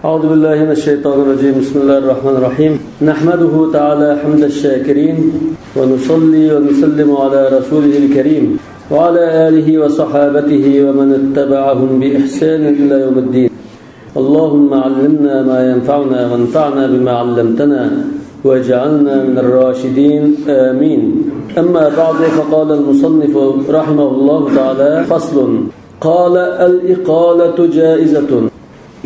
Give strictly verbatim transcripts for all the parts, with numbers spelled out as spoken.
أعوذ بالله من الشيطان الرجيم. بسم الله الرحمن الرحيم. نحمده تعالى حمد الشاكرين، ونصلي ونسلم على رسوله الكريم، وعلى آله وصحابته ومن اتبعهم بإحسان إلى يوم الدين. اللهم علمنا ما ينفعنا وانفعنا بما علمتنا واجعلنا من الراشدين. آمين. أما بعد، فقال المصنف رحمه الله تعالى: فصل. قال: الإقالة جائزة.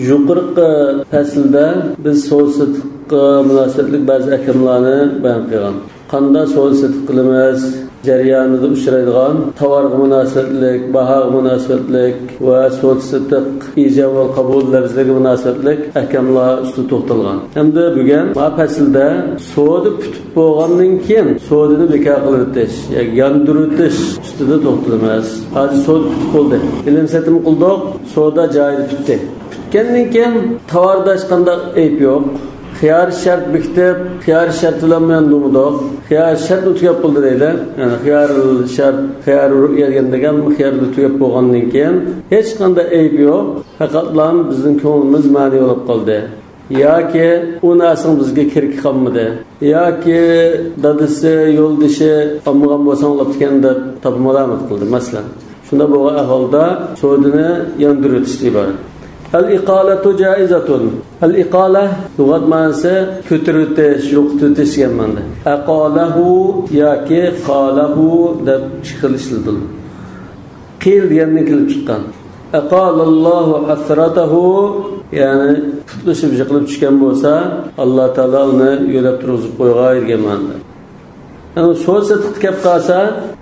يۇقىرىقى پەسىلدە بىز سودا سېتىققا مۇناسىۋەتلىك بەزى ئەھكاملارنى بايان قىلغان. قانداق سودا سېتىق قىلىمىز؟ جەريانىدا ئۇچرايدىغان تاۋارغا مۇناسىۋەتلىك، باھاغا مۇناسىۋەتلىك ۋە سودا سېتىق ئىجاب ۋە قوبۇل لەپزىلىرىگە مۇناسىۋەتلىك ئەھكاملار ئۈستىدە توختالغان. ئەمدى بۈگۈن ما پەسىلدە سودا پۈتۈپ بولغاندىن كېيىن سودىنى بىكار قىلىۋېتىش ياكى ياندۇرۇۋېتىش ئۈستىدە توختىلىمىز. ھازىر سودا پۈتۈپ بولدى. ئېلىم سېتىم قىلدۇق، سودا جايىدا پۈتتى. پۈتكەندىن كېيىن تاۋاردا ھېچقانداق ئەيىب يوق. خىيار شەرت بېكىتىپ، خىيار شەرت بىلەن ياندۇرمىدۇق. خىيار شەرتمۇ تۈگەپ بولدى دەيلى. يەنى خىيار شەرت، خىيار رۇئيە دېگەن خىيار تۈگەپ بولغاندىن كېيىن ھېچقانداق ئەيىب يوق. پەقەتلا بىزنىڭ كۆڭلىمىز مەنىي بولۇپ قالدى. ياكى ئۇ نەرسىنىڭ بىزگە كېرىكى قالمىدى. ياكى دادىسى، يولدىشى ئالمىغان بولسا ئاڭلاپتىكەن دەپ تاپا مالامەت قىلدى، مەسىلەن. شۇنداق بولغان ئەھۋالدا سودىنى ياندۇرۇۋېتىشتىن ئىبارەت. الإقالة جائزة. الإقالة لۇغەت مەنىسى كۆتۈرۈۋېتىش، يوقىتىۋېتىش دېگەن مەنىدە. أقاله ياكى قاله دەپ ئىككى خىل ئىشلىتىلىدۇ. قىل دېگەندىن كېلىپ چىققان. أقال الله عثرته، يەنى پۇتلىشىپ يىقىلىپ چۈشكەن بولسا، ئاللا تائالا ئۇنى يۆلەپ تۇرغۇزۇپ قويغاي دېگەن مەنىدە. يەنى سودا سېتىقتا كەپ قالسا،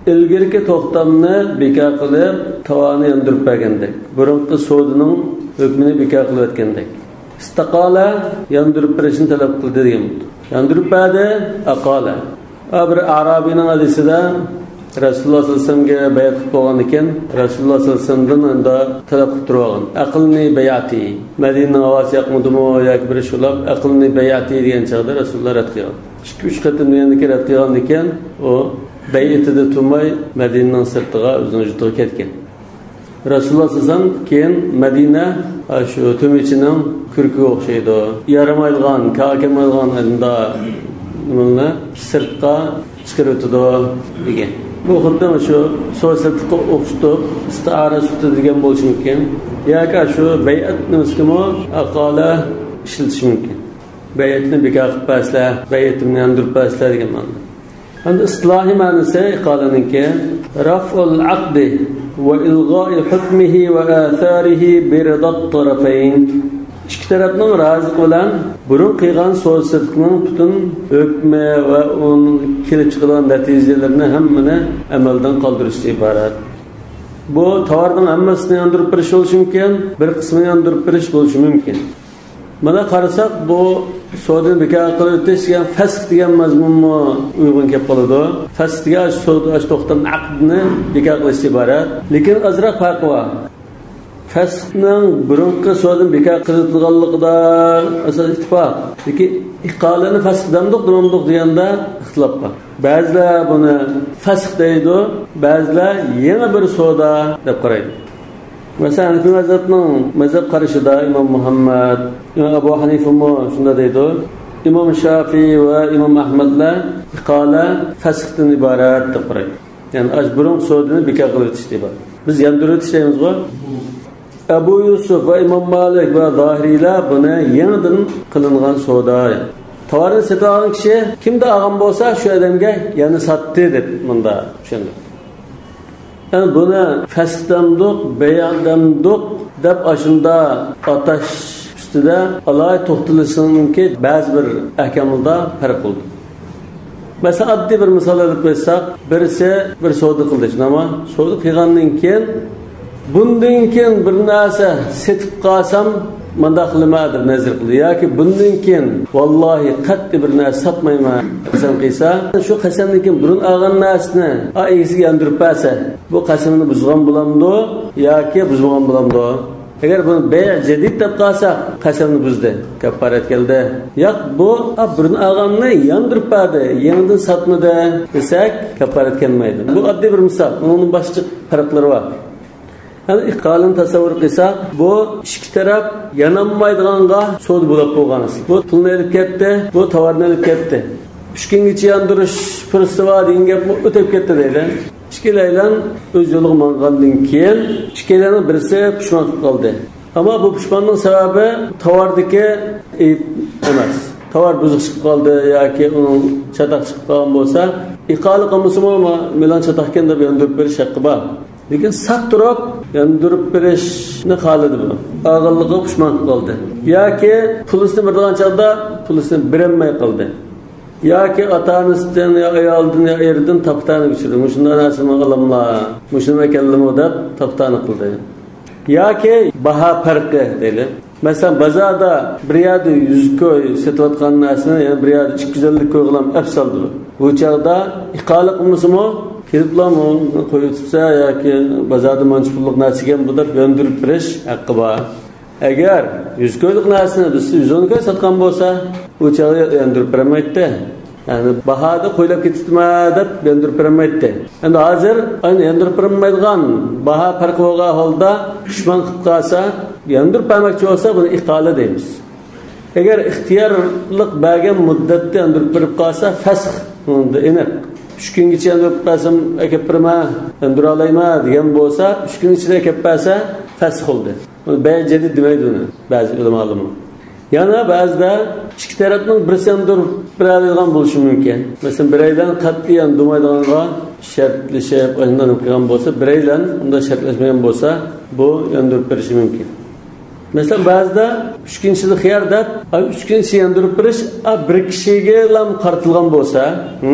ئىلگىرىكى توختامنى بىكار قىلىپ، تاۋارنى ياندۇرۇپ بەرگەندەك، بۇرۇنقى سودىنىڭ ھۆكمىنى بىكار قىلىۋەتكەندەك. استقال، ياندۇرۇپ بېرىشنى تەلەپ قىلدى دېگەن بولىدۇ. ياندۇرۇپ بەردى، أقال. ھە، بىر ئەرەبنىڭ ھەدىسىدە رەسۇلۇللا سەللەللاھۇ ئەلەيھى ۋەسەللەمگە بەيئەت قىلىپ بولغاندىكىن، رەسۇلۇللا سەللەللاھۇ ئەلەيھى ۋەسەللەمدىن ئەمدى تەلەپ قىلىپ تۇرۇۋالغان. أقلني بيعتي. مەدىنىنىڭ ھاۋاسى ياقمىدىمۇ ياكى بىر ئىش بولۇپ، أقلني بيعتي دېگەن چاغدا رەسۇلۇللا رەت قىلغان. ئىككى، ئۈچ قېتىم دېگەندىكىن رەت قىلغاندىكىن، ئۇ بەيئىتىدە تۇرماي مەدىنىنىڭ سىرتىغا، ئۆزىنىڭ يۇرتىغا كەتكەن. رەسۇلۇللا سەللەللاھۇ ئەلەيھى ۋەسەللەم كېيىن مەدىنە، ئاشۇ تۆمۈرچىنىڭ كۆركىگە ئوخشايدۇ. يارىمايدىغان، كارى كەلمەيدىغان ئەمدى نېمىلەرنى سىرتقا چىقىرىۋېتىدۇ دېگەن. بۇ خۇددى شۇ سودا سېتىققا ئوخشىتىپ، ئىستىئارە سۈپىتىدە دېگەن بولۇشى مۇمكىن. ياكى شۇ بەيئەت نېمىسىگىمۇ ئەقالە ئىشلىتىشى مۇمكىن. بەيئەتنى بىكار قىلىپ بەرسىلەر، بەيئەتىمنى ياندۇرۇپ بەرسىلەر دېگەن مەنىدە. ئەمدى ئىستىلاھىي مەنىسى ئىقالىنىڭكى، رفع العقد وإلغاء حكمه وآثاره برضا الطرفين. ئىككى تەرەپنىڭ رازىلىقى بىلەن بۇرۇن قىلغان سودا سېتىقنىڭ پۈتۈن ھۆكمى ۋە ئۇنىڭ كېلىپ چىقىدىغان نەتىجىلىرىنى ھەممىنى ئەمەلدىن قالدۇرۇشتىن ئىبارەت. بۇ تاۋارنىڭ ھەممىسىنى ياندۇرۇپ بېرىش بولۇشى مۇمكىن، بىر قىسمىنى ياندۇرۇپ بېرىش بولۇشى مۇمكىن. مانا قارىساق، بۇ سودىنى بىكار قىلىۋېتىش دېگەن فەسخ دېگەن مەزمۇنمۇ ئۇيغۇن كېلىپ قالىدۇ. فەسخ دېگەن ئاشۇ سودا، ئاشۇ توختام، ئەقدنى بىكار قىلىشتىن ئىبارەت. لېكىن ئازراق پەرقى بار. فەسخنىڭ بۇرۇنقى سودىنى بىكار قىلىۋېتىدىغانلىقىدا ئاساسىي ئىتتىپاق. لېكىن ئىقالىنى فەسخ دەمدۇق، دېمەمدۇق دېگەندە ئىختىلاپ بار. بەزىلەر بۇنى فەسخ دەيدۇ، بەزىلەر يېڭى بىر سودا دەپ قارايدۇ. مەسىلەن، ھەنىفىي مەزھەپنىڭ مەزھەپ قارىشىدا ئىمام مۇھەممەد، ئىمام ئەبۇ ھەنىفىمۇ شۇنداق دەيدۇ. ئىمام شافىئى ۋە ئىمام ئەھمەدلەر ئىقالە فەسختىن ئىبارەت دەپ قارايدۇ. يەنى ئاش بۇرۇنقى سودىنى بىكار قىلىۋېتىش دەيدۇ. بىز ياندۇرۇۋېتىش دەيمىزغۇ. ئەبۇ يۈسۈف ۋە ئىمام مالىك ۋە زاھىرىيلەر بۇنى يېڭىدىن قىلىنغان سودا. تاۋارنى سېتىۋالغان كىشى كىمدىن ئالغان بولسا، شۇ ئادەمگە يەنە ساتتى دەپ مۇنداق چۈشەندۈرگەن. يەنى بۇنى فەسخ دەمدۇق، بەيئ دەمدۇق دەپ ئاشۇنداق ئاتاش ئۈستىدە ئالاھىدە توختىلىشنىڭكى بەزى بىر ئەھكاملىرىدا پەرق قىلدى. مەسىلەن، ئاددىي بىر مىسال ئېلىپ ئۆتسەك، بىرسى بىر سودا قىلدى، شۇنداقمۇ؟ سودا قىلغاندىن كېيىن، بۇندىن كېيىن بىر نەرسە سېتىپ قالسام، مانداق قىلىمەن دەپ نەزەر قىلدى. ياكى بۇندىن كېيىن، ۋاللاھى، قەتئىي بىر نەرسە ساتمايمەن، قەسەم قىلسا، شۇ قەسەمدىن كېيىن بۇرۇن ئالغان نەرسىنى ئا، ئىگىسىگە ياندۇرۇپ بەرسە، بۇ قەسىمنى بۇزغان بولامدۇ ياكى بۇزمىغان بولامدۇ؟ ئەگەر بۇنى بەيئ جەدىد دەپ قالساق، قەسەمنى بۇزدى، كاپپارەت كەلدى. ياق، بۇ، ئا، بۇرۇن ئالغاننى ياندۇرۇپ بەردى، يېڭىدىن ساتمىدى دېسەك، كاپپارەت كەلمەيدۇ. بۇ ئاددىي بىر مىسال، ئۇنىڭدىن باشقىچە پەرقلىرى بار. يەنى ئىقالىنى تەسەۋۋۇر قىلساق، بۇ ئىككى تەرەپ يانالمايدىغانغا سودا بولاپ بولغان ئىش. بۇ پۇلنى ئېلىپ كەتتى، بۇ تاۋارنى ئېلىپ كەتتى. ئۈچ كۈنگىچە ياندۇرۇش پۇرسىتى بار دېگەن گەپمۇ ئۆتۈپ كەتتى دەيلى. ئىككىلەيلەن ئۆز يولىغا ماڭغاندىن كېيىن، ئىككىلەيلەننىڭ بىرسى پۇشمان قىلىپ قالدى. ئەمما بۇ پۇشماننىڭ سەۋەبى تاۋاردىكى ئەيىب ئەمەس. تاۋار بۇزۇق چىقىپ قالدى ياكى ئۇنىڭ چاتاق چىقىپ قالغان بولسا، ئىقالە قىلمىسىمۇ، ما-، مېنىڭ چاتاقكەن دەپ ياندۇرۇپ بېرىش ھەققى بار. لېكىن ساق تۇرۇپ ياندۇرۇپ بېرىشنى خالىدى بۇ. ئالغانلىقىغا پۇشمان قىلىپ قالدى. ياكى پۇلىسىنى بېرىدىغان چاغدا پۇلىسىنى بېرەلمەي قالدى. ياكى ئاتا-ئانىسىدىن، يا ئايالىدىن، يا ئېرىدىن تاپا-تەنە ئۇچرىدى. مۇشۇنداق نەرسىنى ئالاملا، مۇشۇنى ئەكەلدىمۇ دەپ تاپا-تەنە قىلدى. ياكى باھا پەرقى دەيلى. مەسىلەن، بازاردا بىر يەردە يۈز كوي سېتىۋاتقان نەرسىنى يەنە بىر يەردە ئىككى يۈز ئەللىك كويغىلا ئەپ سالدى. بۇ چاغدا ئىقالە قىلمىسىمۇ، كېلىپلا قويۇۋېتىپسە ياكى بازاردا مانچە پۇللۇق نەرسىكەن بۇ دەپ ياندۇرۇپ بېرىش ھەققى بار. ئەگەر يۈز كويلۇق نەرسىنى بىز يۈز ئون كوي ساتقان بولسا، ئۇ چاغدا ياندۇرۇپ بەرمەيتتى. يەنى باھادا قويلاپ كېتىپتىمەن دەپ ياندۇرۇپ بەرمەيتتى. ئەمدى ھازىر ئەنە ياندۇرۇپ بەرمەيدىغان باھا پەرقى بولغان ھالدا پۇشمان قىلىپ قالسا، ياندۇرۇپ بەرمەكچى بولسا، بۇنى ئىقالە دەيمىز. ئەگەر ئىختىيارلىق بەرگەن مۇددەتتە ياندۇرۇپ بېرىپ قالسا، فەسخ ئۇندا ئېنىق. ئۈچ كۈنگىچە ياندۇرۇپ بەرسەم، ئەكەپ بېرىمەن، ياندۇرالايمەن دېگەن بولسا، ئۈچ كۈن ئىچىدە ئەكەپ بەرسە، فەسخ بولدى. بەي جەدىد دېمەيدۇ ئۇنى بەزى ئۆلىمالىرىمۇ. يەنە بەزىدە ئىككى تەرەپنىڭ بىرسى ياندۇرۇپ بېرەلەيدىغان بولۇشى مۇمكىن. مەسىلەن، بىرەيلەن قەتئىي ياندۇرمايدىغانغا شەرتلىشىپ، ئاشۇنداق نېمە قىلغان بولسا، بىرەيلەن ئۇنداق شەرتلەشمىگەن بولسا، بۇ ياندۇرۇپ بېرىشى مۇمكىن. مەسىلەن، بەزىدە ئۈچ كۈن ئىچىدە خىيار دەپ، ئا، ئۈچ كۈن ئىچىدە ياندۇرۇپ بېرىش، ئا، بىر كىشىگىلا قارىتىلغان بولسا، ھە؟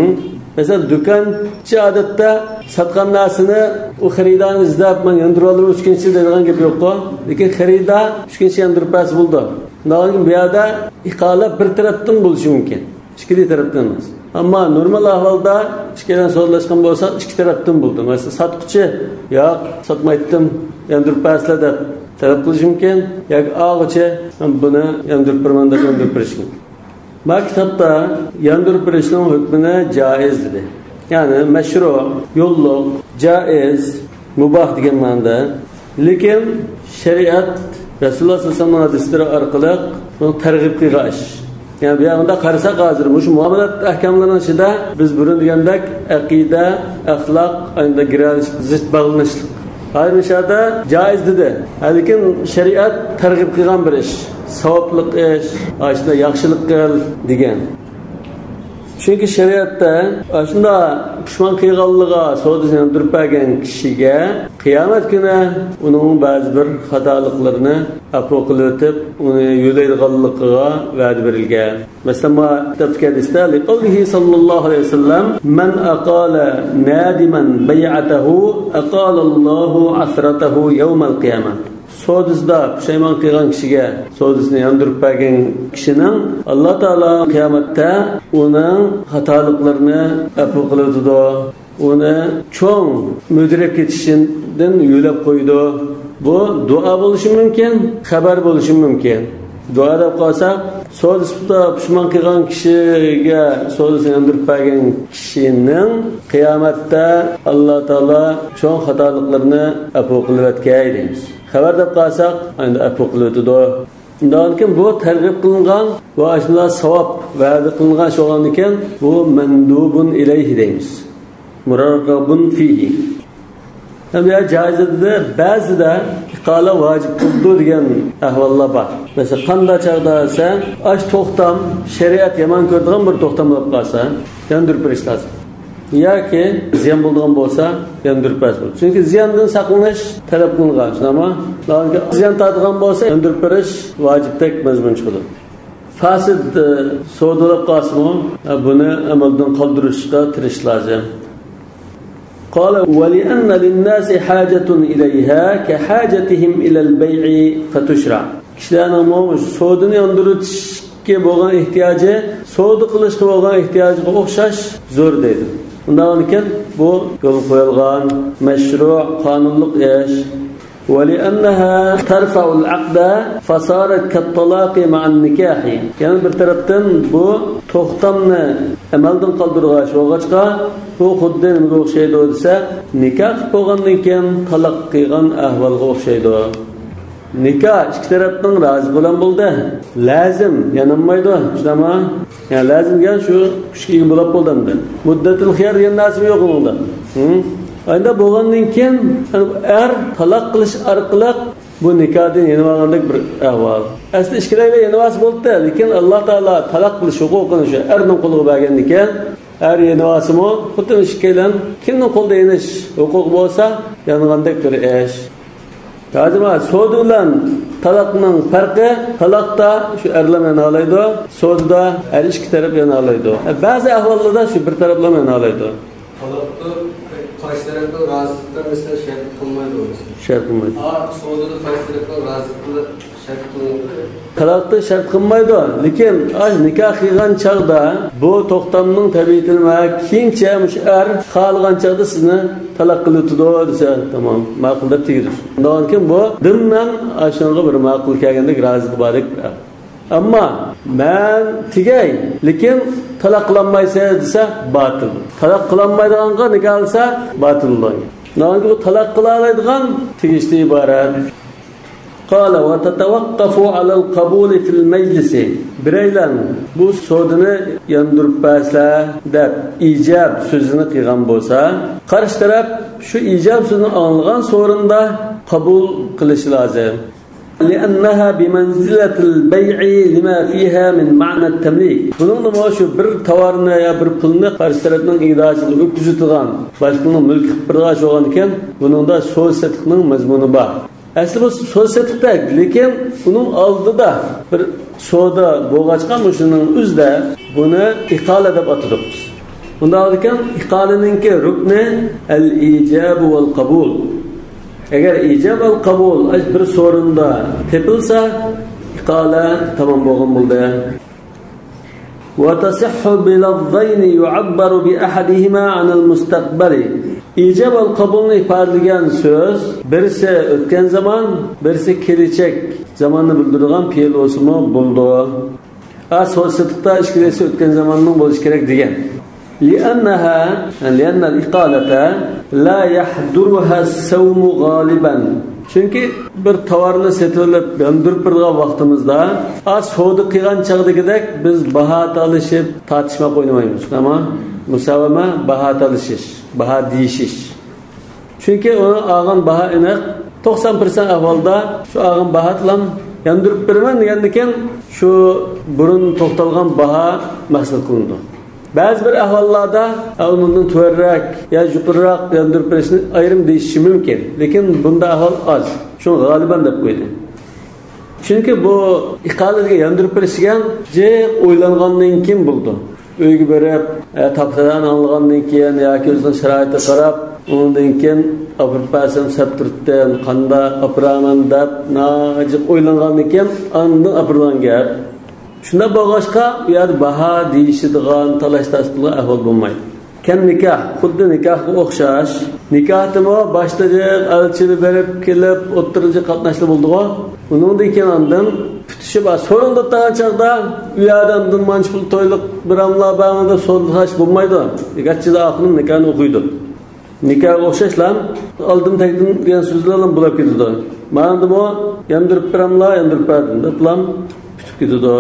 مەسىلەن، دۇكانچى ئادەتتە ساتقان نەرسىنى ئۇ خېرىدارنى ئىزدەپ، مەن ياندۇرۇۋالدىم ئۈچ كۈن ئىچىدە دەيدىغان گەپ يوققۇ. لېكىن خېرىدار ئۈچ كۈن ئىچىدە ياندۇرۇپ بەرسە بولىدۇ. شۇنداق بولغان بۇ يەردە ئىقالە بىر تەرەپتىن بولۇشى مۇمكىن. ئىككىلى تەرەپتىن ئەمەس. ئەمما نورمال ئەھۋالدا ئىككىيلەن سودىلاشقان بولساق، ئىككى تەرەپتىن بولىدۇ. مەسىلەن، ساتقۇچى، ياق، ساتمايتتىم، ياندۇرۇپ بەرسىلە دەپ تەلەپ قىلىشى مۇمكىن. ياكى ئالغۇچى، مەن بۇنى ياندۇرۇپ بېرىمەن دەپ ياندۇرۇپ بېرىشى مۇمكىن. ما كىتابتا ياندۇرۇپ بېرىشنىڭ ھۆكمىنى جائىز دېدى. يەنى مەشرۇ، يوللۇق، جائىز، مۇباھ دېگەن مەنىدە. لېكىن شەرىئەت رەسۇلۇللاھ سەللەللاھۇ ئەلەيھى ۋەسەللەمنىڭ ھەدىسلىرى ئارقىلىق بۇنى تەرغىب قىلغان ئىش. يەنى بۇ يەردە قارىساق، ھازىر مۇشۇ مۇئامىلات ئەھكاملىرىنىڭ ئىچىدە بىز بۇرۇن دېگەندەك ئەقىدە، ئەخلاق، ئاينىدا گىرەلىشىپ، زىچ باغلىنىشلىق. ھازىر مۇشۇ يەردە جائىز دېدى. لېكىن شەرىئەت تەرغىب قىلغان بىر ئىش. ساۋابلىق ئىش، ئاشۇنداق ياخشىلىق قىل دېگەن. چۈنكى شەرىئەتتە ئاشۇنداق پۇشمان قىلغانلىقىغا سودىسىنى ياندۇرۇپ بەرگەن كىشىگە قىيامەت كۈنى ئۇنىڭ بەزى بىر خاتالىقلىرىنى ئەپۇ قىلىۋېتىپ، ئۇنى يۆلەيدىغانلىقىغا ۋەدە بېرىلگەن. مەسىلەن، ما كىتابتىكى ھەدىستە، لقوله صلى الله عليه وسلم، من أقال نادما بيعته أقال الله عثرته يوم القيامة. سودىسىدا پۇشايمان قىلغان كىشىگە سودىسىنى ياندۇرۇپ بەرگەن كىشىنىڭ ئاللا تائالا قىيامەتتە ئۇنىڭ خاتالىقلىرىنى ئەپۇ قىلىۋېتىدۇ. ئۇنى چوڭ مۈدرەك كېتىشىدىن يۆلەپ قويىدۇ. بۇ دۇئا بولۇشى مۇمكىن، خەۋەر بولۇشى مۇمكىن. دۇئا دەپ قالساق، سودىسىدا پۇشمان قىلغان كىشىگە سودىسىنى ياندۇرۇپ بەرگەن كىشىنىڭ قىيامەتتە ئاللا تائالا چوڭ خاتالىقلىرىنى ئەپۇ قىلىۋەتكەي دەيمىز. خەۋەر دەپ قالساق، ئەمدى ئەپۇ قىلىۋېتىدۇ. شۇنداقتىن كېيىن بۇ تەرغىب قىلىنغان ۋە ئاشۇنداق ساۋاب ۋەدە قىلىنغان ئىش بولغاندىكىن، بۇ مەندۇبۇن ئىلەيھى دەيمىز. مۇرەغغەبۇن فىھى. ھەم يا جائىز دېدى، بەزىدە ئىقالە ۋاجىپ قىلىدۇ دېگەن ئەھۋاللار بار. مەسىلەن، قانداق چاغدا دېسە، ئاشۇ توختام شەرىئەت يامان كۆرىدىغان بىر توختام بولۇپ قالسا، ياندۇرۇپ بېرىش لازىم. ياكى زىيان بولىدىغان بولسا، ياندۇرۇپ بەرسە بولىدۇ. چۈنكى زىياندىن ساقلىنىش تەلەپ قىلىنغان، شۇنداقمۇ؟ زىيان تارتىدىغان بولسا، ياندۇرۇپ بېرىش ۋاجىپتەك مەزمۇن چىقىدۇ. فاسىد، ئە، سودىلاپ قالسىمۇ، ئە، بۇنى ئەمەلدىن قالدۇرۇشقا تىرىشىش لازىم. قال، ولأن للناس حاجة إليها كحاجتهم إلى البيع فتشرع. كىشىلەرنىڭمۇ سودىنى ياندۇرۇۋېتىشكە بولغان ئېھتىياجى سودا قىلىشقا بولغان ئېھتىياجىغا ئوخشاش زور دەيدۇ. ئۇنداق ئىكەن، بۇ يولغا قويۇلغان مەشرۇ قانۇنلۇق ئىش. ولأنها ترفع العقد فصارت كالطلاق مع النكاح. يەنە بىر تەرەپتىن بۇ توختامنى ئەمەلدىن قالدۇرغان ئىش بولغاچقا، بۇ خۇددى نېمىگە ئوخشايدۇ دېسە، نىكاھ قىلىپ بولغاندىن كېيىن تالاق قىلغان ئەھۋالغا ئوخشايدۇ. نىكاھ ئىككى تەرەپنىڭ رازىلىقى بىلەن بولدى. لازىم يانالمايدۇ، شۇنداقمۇ؟ يەنى لازىم دېگەن شۇ كۈچكە ئىگە بولاپ بولدى ئەمدى. مۇددەتۇل خىيار دېگەن نەرسىمۇ يوق ئۇنىڭدا. ھە؟ ئانداق بولغاندىن كېيىن، ئەر تالاق قىلىش ئارقىلىق بۇ نىكاھتىن يېنىۋالغاندەك بىر ئەھۋال. ئەسلى ئىككىلەيلەن يېنىۋالسا بولدى، لېكىن ئاللا تائالا تالاق قىلىش ھوقۇقىنى شۇ ئەرنىڭ قولىغا بەرگەندىكىن، ئەر يېنىۋالسىمۇ، خۇددى ئىككىيلەن كىمنىڭ قولىدا يېنىش ھوقۇقى بولسا، يانغاندەك بىر ئىش. ھازىر مانا سودا بىلەن تالاقنىڭ پەرقى، تالاقتا شۇ ئەرلەر يانالايدۇ، سودىدا ھەر ئىككى تەرەپ يانالايدۇ. بەزى ئەھۋاللاردا شۇ بىر تەرەپلا يانالايدۇ. تالاقتا قارشى تەرەپنىڭ رازىلىقى بىلەن مەسىلەن شەرت قىلمايدۇ. شەرت قىلمايدۇ. ئا، سودىدا قارشى تەرەپنىڭ رازىلىقى بىلەن شەرت قىلىنىدۇ. تالاقتا شەرت قىلمايدۇ، لېكىن ئاش نىكاھ قىلغان چاغدا بۇ توختامنىڭ تەبىئىتىنى ۋە كېيىنچە مۇشۇ ئەر خالىغان چاغدا سىزنى تالاق قىلىۋېتىدۇ دېسە، تامام، ماقۇل دەپ تېگىدۇ. شۇنداق ئىكەن، بۇ دىمنەن ئاشۇنىڭغا بىر ماقۇل كەلگەندەك، رازىلىقى باردەك بىر ئەر. ئەمما مەن تېگەي، لېكىن تالاق قىلالمايسىز دېسە، باتىل. تالاق قىلالمايدىغانغا نىكاھ قىلسا، باتىل بولىدۇ. ناھايىتى بۇ تالاق قىلالايدىغان تېگىشتىن ئىبارەت. قال وتتوقف على القبول في المجلس. بىرەيلەن بۇ سودىنى ياندۇرۇپ بەرسىلە دەپ ئىجاب سۆزىنى قىلغان بولسا، قارشى تەرەپ شۇ ئىجاب سۆزىنى ئاڭلىغان سورۇندا قوبۇل قىلىشى لازىم. لأنها بمنزلة البيع لما فيها من معنى التمليك. بۇنىڭدىمۇ شۇ بىر تاۋارنى يا بىر پۇلنى قارشى تەرەپنىڭ ئىگىدارچىلىقىغا ئۆتكۈزۈۋېتىدىغان، باشقىنىڭ مۈلكى قىلىپ بېرىدىغان ئىش بولغاندىكىن، بۇنىڭدا سودا سېتىقنىڭ مەزمۇنى بار. ئەسلى بۇ سودا سېتىقتەك، لېكىن ئۇنىڭ ئالدىدا بىر سودا بولغاچقا، مۇشۇنىڭ ئۆزىدە بۇنى ئىقالە دەپ ئاتىدۇق بىز. بۇنداق ئىكەن، ئىقالىنىڭكى رۇكنى ئەل ئىجاب ۋەل قابۇل. ئەگەر ئىجاب ۋەل قابۇل بىر سورۇندا تېپىلسا، ئىقالە تامام بولغان بولدى. وتصح بلفظين يعبر بأحدهما عن المستقبل. ئىجاب ۋەل قابۇلنى ئىپادىلىگەن سۆز، بىرسى ئۆتكەن زامان، بىرسى كېلىچەك زاماننى بىلدۈرىدىغان پېئىل بولسىمۇ بولىدۇ. ھە، سودا سېتىقتا ئىككىلىسى ئۆتكەن زاماننىڭ بولۇشى كېرەك دېگەن. لأنها، لأن الإقالة لا يحضرها السوم غالبا. چۈنكى بىر تاۋارنى سېتىۋېلىپ ياندۇرۇپ بېرىدىغان ۋاقتىمىزدا، ئا، سودا قىلغان چاغدىكىدەك بىز باھا تالىشىپ تارتىشماق ئوينىمايمىز. ئەمما مۇساۋىمە، باھا تالىشىش، باھا دېيىشىش. چۈنكى ئۇنىڭ ئالغان باھا ئېنىق، توقسان پىرسەنت ئەھۋالدا شۇ ئالغان باھا بىلەن ياندۇرۇپ بېرىمەن دېگەندىكىن، شۇ بۇرۇن توختالغان باھا مەقسەت قىلىنىدۇ. بەزى بىر ئەھۋاللاردا ئۇ مۇندىن تۆۋەنرەك يا يۇقىرىراق ياندۇرۇپ بېرىشنى ئايرىم دېيىشىشى مۇمكىن، لېكىن بۇنداق ئەھۋال ئاز. شۇڭا غالىبەن دەپ قويدى. چۈنكى بۇ ئىقالىدىكى ياندۇرۇپ بېرىش دېگەن جىق ئويلانغاندىن كېيىن بولىدۇ. ئۆيگە بېرىپ، ئە، تاپا-تازانى ئاڭلىغاندىن كېيىن ياكى ئۆزىنىڭ شارائىتىغا قاراپ، ئۇنىڭدىن كېيىن ئاپىرىپ بەرسەم سەپ تۇرۇپتىم، قانداق ئاپىرامان دەپ ناجىق ئويلانغاندىن كېيىن ئاندىن ئاپىرىدىغان گەپ. شۇنداق بولغاچقا، ئۇ يەردە باھا دېيىشىدىغان، تالاش-تارتىش قىلىدىغان ئەھۋال بولمايدۇ. كەن نىكاھ، خۇددى نىكاھقا ئوخشاش. نىكاھتىمۇ باشتا جىق ئەلچىلەر بېرىپ كېلىپ، ئوتتۇرىدا جىق قاتناشلار بولىدىغۇ. ئۇنىڭدىن كېيىن ئاندىن پۈتۈشۈپ، سورۇن تۇتقان چاغدا ئۇ يەردە ئاندىن مانچە پۇل تويلۇق بىر ئاملا بارمۇ دەپ سودىلىشىش بولمايدۇ. گەرچە ئاخۇنۇم نىكاھنى ئوقۇيدۇ. نىكاھقا ئوخشاشلا، ئالدىن تەگدىن دېگەن سۆزلەرلا بولاپ كېتىدۇ. مانىدىمۇ ياندۇرۇپ بېرەملا، ياندۇرۇپ بەردىم دەپلا پۈتۈپ كېتىدۇ.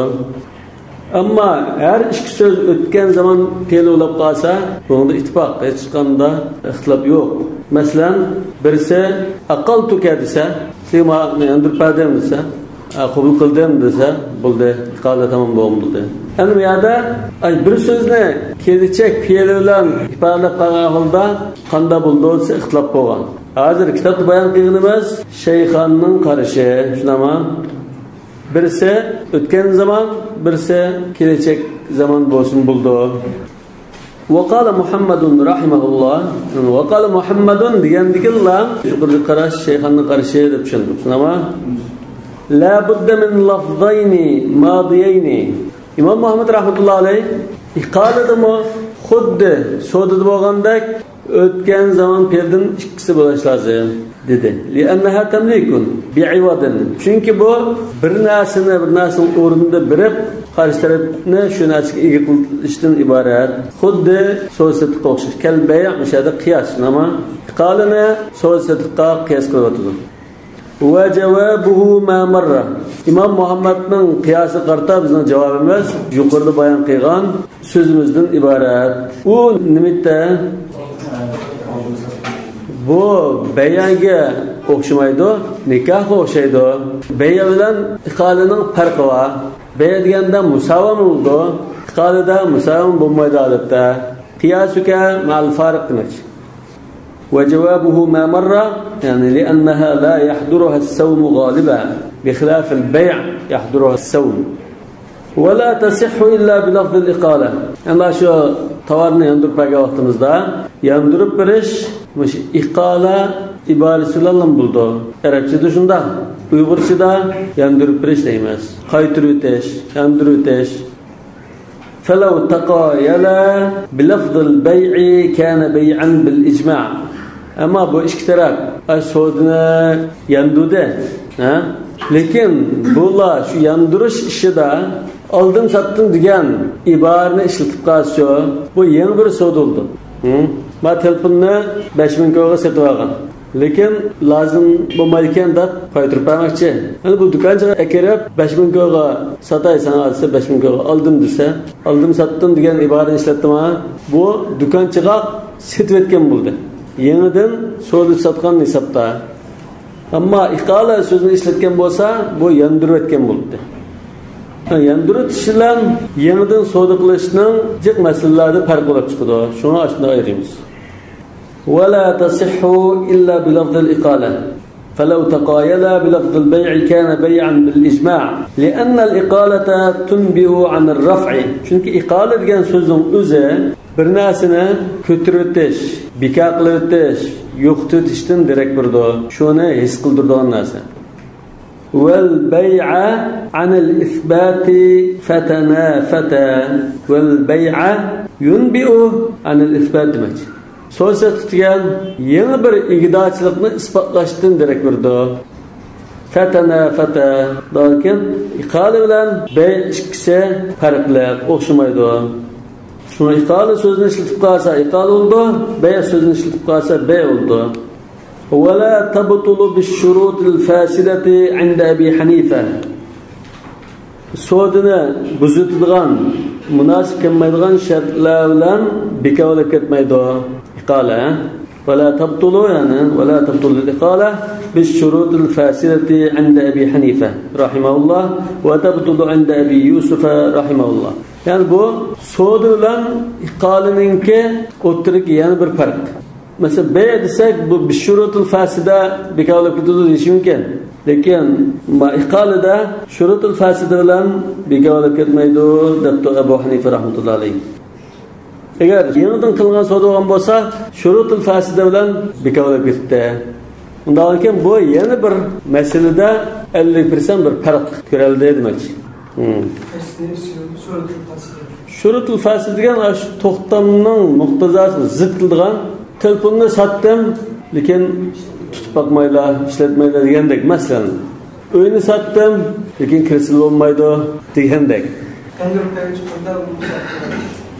ئەمما ھەر ئىككى سۆز ئۆتكەن زامان پېئىل بولاپ قالسا، بۇنىڭدا ئىتتىپاق، ھېچقانداق ئىختىلاپ يوق. مەسىلەن، بىرسى «ئەقەلتۇكە» دېسە، سىزگە ما-، ياندۇرۇپ بەردىم دېسە، «ئە، قوبۇل قىلدىم» دېسە، بولدى، ئىقالە تامام بولغان بولدى. ئەمدى بۇ يەردە، ئاي، بىر سۆزنى كېلىچەك پېئىل بىلەن ئىپادىلەپ قالغان ھالدا قانداق بولىدۇ دېسە، ئىختىلاپ بولغان. ھازىر كىتابتا بايان قىلغىنىمىز شەيخاننىڭ قارىشى، شۇنداقمۇ؟ بىرسى ئۆتكەن زامان، بىرسى كېلىچەك زامان بولسىمۇ بولىدۇ. وقال محمد رحمه الله. وقال محمد دېگەندىكىنلا يۇقىرىدىكى قاراش شەيخاننىڭ قارىشى دەپ چۈشەندۇق. شۇنداقمۇ؟ لا بد من لفظين ماضيين. ئىمام مۇھەممەد رەھمەتۇللا ئەلەيھ ئىقالىدىمۇ خۇددى سودىدا بولغاندەك ئۆتكەن زامان پېئىلدىن ئىككىسى بولۇشى لازىم، دېدى. لأنها تمليك بعوض. چۈنكى بۇ بىر نەرسىنى بىر نەرسىنىڭ ئورنىدا بېرىپ، قارشى تەرەپنى شۇ نەرسىگە ئىگە قىلىشتىن ئىبارەت. خۇددى سودا سېتىققا ئوخشاش. كالبيع، مۇشۇ يەردە قىياس، نېمە؟ ئىقالىنى سودا سېتىققا قىياس قىلىۋاتىدۇ. وجوابه ما مر. ئىمام مۇھەممەدنىڭ قىياسىغا قارىتا بىزنىڭ جاۋابىمىز يۇقىرىدا بايان قىلغان سۆزىمىزدىن ئىبارەت. ئۇ نېمە ئىدى؟ بۇ بەيئگە ئوخشىمايدۇ، نىكاھقا ئوخشايدۇ. بەيئە بىلەن ئىقالىنىڭ پەرقى بار. بەيئە دېگەندە مۇساۋەمە بولىدۇ، ئىقالىدە مۇساۋەمە بولمايدۇ ئادەتتە. قىياسۇكە مەئەل فارىق دېمەكچى. وجوابه ما مر، يعني لأنها لا يحضرها الصوم غالبا، بخلاف البيع يحضرها الصوم. ولا تصح إلا بلفظ الإقالة. ئەمما شۇ تاۋارنى ياندۇرۇپ بەرگەن ۋاقتىمىزدا ياندۇرۇپ بېرىش مۇشۇ ئىقالە ئىبارىسى بىلەنلا بولىدۇ. ئەرەبچىدە شۇنداق، ئۇيغۇرچىدا ياندۇرۇپ بېرىش دەيمىز. قايتۇرۇۋېتىش، ياندۇرۇۋېتىش. فلو تقايلا بلفظ البيع كان بيعا بالإجماع. ئەمما بۇ ئىككى تەرەپ، ئاي، سودىنى ياندۇردى، ھە؟ لېكىن بۇلار شۇ ياندۇرۇش ئىشىدا ئالدىم ساتتىم دېگەن ئىبارىنى ئىشلىتىپ قالسىچۇ، بۇ يېڭى بىر سودا بولىدۇ. ھە؟ ما تېلېفوننى بەش مىڭ كويغا سېتىپ ئالغان. لېكىن لازىم بولمايدىكەن دەپ قايتۇرۇپ بەرمەكچى. يەنى بۇ دۇكانچىغا ئەكىرىپ، بەش مىڭ كويغا ساتاي ساڭا دېسە، بەش مىڭ كويغا ئالدىم دېسە، ئالدىم ساتتىم دېگەن ئىبارىنى ئىشلەتتىما، بۇ دۇكانچىغا سېتىۋەتكەن بولدى. يېڭىدىن سودا ساتقان ھېسابتا. ئەمما ئىقالە سۆزىنى ئىشلەتكەن بولسا، بۇ ياندۇرۇۋەتكەن بولدى. ياندۇرۇۋېتىش بىلەن يېڭىدىن سودا قىلىشنىڭ جىق مەسىلىلەردە پەرق بولۇپ چىقىدۇ. شۇڭا ئاشۇنداق ئايرىيمىز. ولا تصح إلا بلفظ الإقالة. فلو تقايلا بلفظ البيع كان بيعا بالإجماع، لأن الإقالة تنبئ عن الرفع. چۈنكى ئىقالە دېگەن سۆزنىڭ ئۆزى بىر نەرسىنى كۆتۈرۈۋېتىش، بىكار قىلىۋېتىش، يوقىتىۋېتىشتىن دېرەك بېرىدۇ. شۇنى ھېس قىلدۇرىدىغان نەرسە. والبيع عن الإثبات فتنافتا. والبيع ينبئ عن الإثبات دېمەكچى. سودا سېتىق دېگەن يېڭى بىر ئىگىدارچىلىقنى ئىسپاتلاشتىن دېرەك بېرىدۇ. فتنافتا. لېكىن ئىقالە بىلەن بەي ئىككىسى پەرقلىق، ئوخشىمايدۇ. شۇڭا ئىقالە سۆزىنى ئىشلىتىپ قالسا ئىقالە بولىدۇ، بەي سۆزىنى ئىشلىتىپ قالسا بەي بولىدۇ. ولا تبطل بالشروط الفاسدة عند أبي حنيفة. سودىنى بۇزۇۋېتىدىغان، مۇناسىپ كەلمەيدىغان شەرتلەر بىلەن بىكار بولۇپ كەتمەيدۇ ئىقالە. ولا تبطل، يەنى ولا تبطل الإقالة بالشروط الفاسدة عند أبي حنيفة رحمه الله، وتبطل عند أبي يوسف رحمه الله. يەنى بۇ سودا بىلەن ئىقالىنىڭكى ئوتتۇرىدىكى يەنە بىر پەرق. مەسىلەن، بەي دېسەك، بۇ بىششۇرۇتۇل فاسىدە بىكار بولۇپ كېتىدۇ دېيىشى مۇمكىن. لېكىن ما ئىقالىدە شۇرۇتۇل فاسىدە بىلەن بىكار بولۇپ كەتمەيدۇ، دەپتۇ ئەبۇ ھەنىفە رەھمەتۇللا ئەلەيھ. ئەگەر يېڭىدىن قىلىنغان سودا بولغان بولسا، شۇرۇتۇل فاسىدە بىلەن بىكار بولۇپ كېتىپتۇ. ئۇنداقكەن بۇ يەنە بىر مەسىلىدە ئەللىك پىرسەنت بىر پەرق كۆرەلدى دېمەكچى. ھىم. شۇرۇتۇل فاسىد دېگەن ئاشۇ توختامنىڭ مۇقتەزاسىغا زىت كېلىدىغان، تېلېفوننى ساتتىم، لېكىن تۇتۇپ باقمايلا، ئىشلەتمەيلا دېگەندەك، مەسىلەن. ئۆينى ساتتىم، لېكىن كىرسىلا بولمايدۇ دېگەندەك.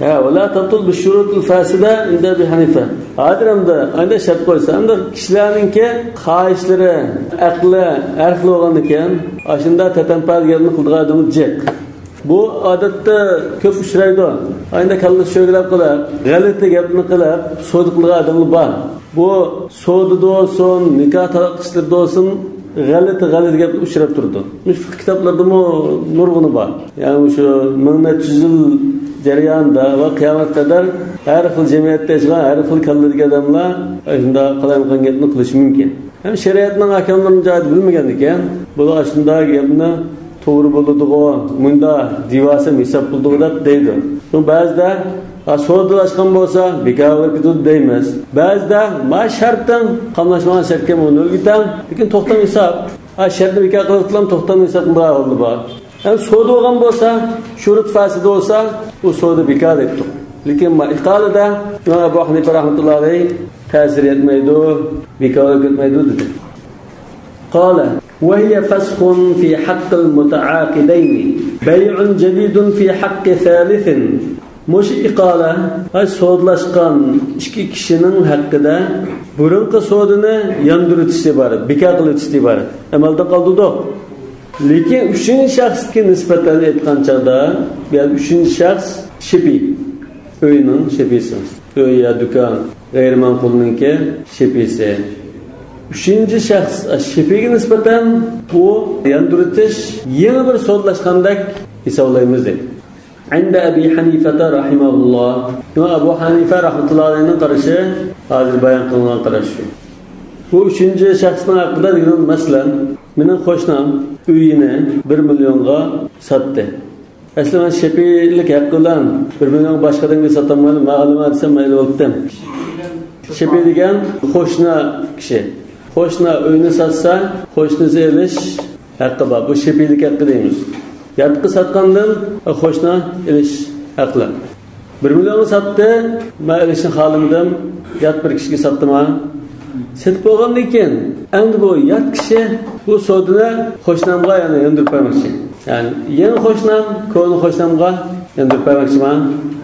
ھە، ولا تبطل بالشروط الفاسدة عند أبي حنيفة. ھازىر ئەمدى ئانداق شەرت قويسا، ئەمدى كىشىلەرنىڭكى خاھىشلىرى، ئەقلى ھەر خىل بولغاندىكىن، ئاشۇنداق تەتەمپە گەپنى قىلىدىغان ئادەم جىق. بۇ ئادەتتە كۆپ ئۇچرايدۇ. ئاينىدا كاللىسى شۆگىلەپ قىلىپ، غەلىتە گەپنى قىلىپ، سودا قىلىدىغان ئادەملەر بار. بۇ سودىدا بولسۇن، نىكاھ تالاق ئىشلىرىدا بولسۇن، غەلىتە، غەلىتە گەپلەر ئۇچراپ تۇرىدۇ. مۇشۇ فىقھ كىتابلىرىدىمۇ نۇرغۇنى بار. يەنى مۇشۇ مىڭ نەچچە يۈز يىل جەريانىدا ۋە قىيامەتكە قەدەر ھەر خىل جەمئىيەتتە ياشىغان ھەر خىل كاللىدىكى ئادەملەر شۇنداق قالايمىقان گەپنى قىلىشى مۇمكىن. ھەم شەرىئەتنىڭ ئەھكاملىرىنى جايىدا بىلمىگەندىكىن، بۇلار ئاشۇنداق گەپنى توغرا بولىدىغۇ، مۇنداق دېۋالسام ھېساب بولىدىغۇ دەپ دەيدۇ. شۇڭا بەزىدە، ھا، سودا ئاچقان بولسا، بىكار بولۇپ كېتىدۇ دەيمىز. بەزىدە، ما شەرتىڭ، قاملاشمىغان شەرتكە بۇنى ئۆگىتەڭ، لېكىن توختام ھېساب. ھا، شەرتنى بىكار قىلىۋېتىلام، توختام ھېساب قىلىدىغان ئەھۋالدا بار. ھەم سودا بولغان بولسا، شۇرۇت فاسىدە بولسا، ئۇ سودا بىكار دەيتتۇق. لېكىن ما ئىقالىدە، ئىمام ئەبۇ ھەنىفە رەھمەتۇللاھى ئەلەيھ تەسىر يەتمەيدۇ، بىكار بولۇپ كەتمەيدۇ دېدى. قال: وهي فسخ في حق المتعاقدين، بيع جديد في حق ثالث. مۇشۇ ئىقالە، ئاي، سودىلاشقان ئىككى كىشىنىڭ ھەققىدە بۇرۇنقى سودىنى ياندۇرۇۋېتىشتىن ئىبارەت، بىكار قىلىۋېتىشتىن ئىبارەت. ئەمەلدىن قالدۇردۇق. لېكىن ئۈچىنچى شەخسكە نىسبەتەن ئېيتقان چاغدا، يەنى ئۈچىنچى شەخس شېپى، ئۆينىڭ شېپىسى. ئۆي يا دۇكان، غەيرىي مەنقۇلنىڭكى شېپىسى. ئۈچىنچى شەخس شېپىگە نىسبەتەن بۇ ياندۇرۇۋېتىش يېڭى بىر سودىلاشقاندەك ھېسابلايمىز دەيدۇ. عند أبي حنيفة رحمه الله. شۇڭا ئەبۇ ھەنىفە رەھمەتۇللاھى ئەلەيھنىڭ قارىشى ھازىر بايان قىلىنغان قاراش شۇ. بۇ ئۈچىنچى شەخسنىڭ ھەققىدە دېگەن، مەسىلەن، مېنىڭ قوشنام ئۆيىنى بىر مىليونغا ساتتى. ئەسلى مەن شېپىلىك ھەققى بىلەن بىر مىليونغا باشقا ئادەمگە ساتالمايمەن، مەن ئالىمەن دېسەم مەيلى بولۇپتۇ. شېپى دېگەن قوشنا كىشى. قوشنا ئۆينى ساتسا، قوشنىسى ئېلىش ھەققى بار. بۇ شېپىلىك ھەققى دەيمىز. ياتقا ساتقاندىن قوشنا ئېلىش ھەقلىق. بىر مىليونغا ساتتى، مەن ئېلىشنى خالىمىدىم، يات بىر كىشىگە ساتتىم. سېتىپ بولغاندىن كېيىن، ئەمدى بۇ يات كىشى بۇ سودىنى قوشنامغا يەنە ياندۇرۇپ بەرمەكچى. يەنى يېڭى قوشنام كونا قوشنامغا ياندۇرۇپ بەرمەكچىمەن.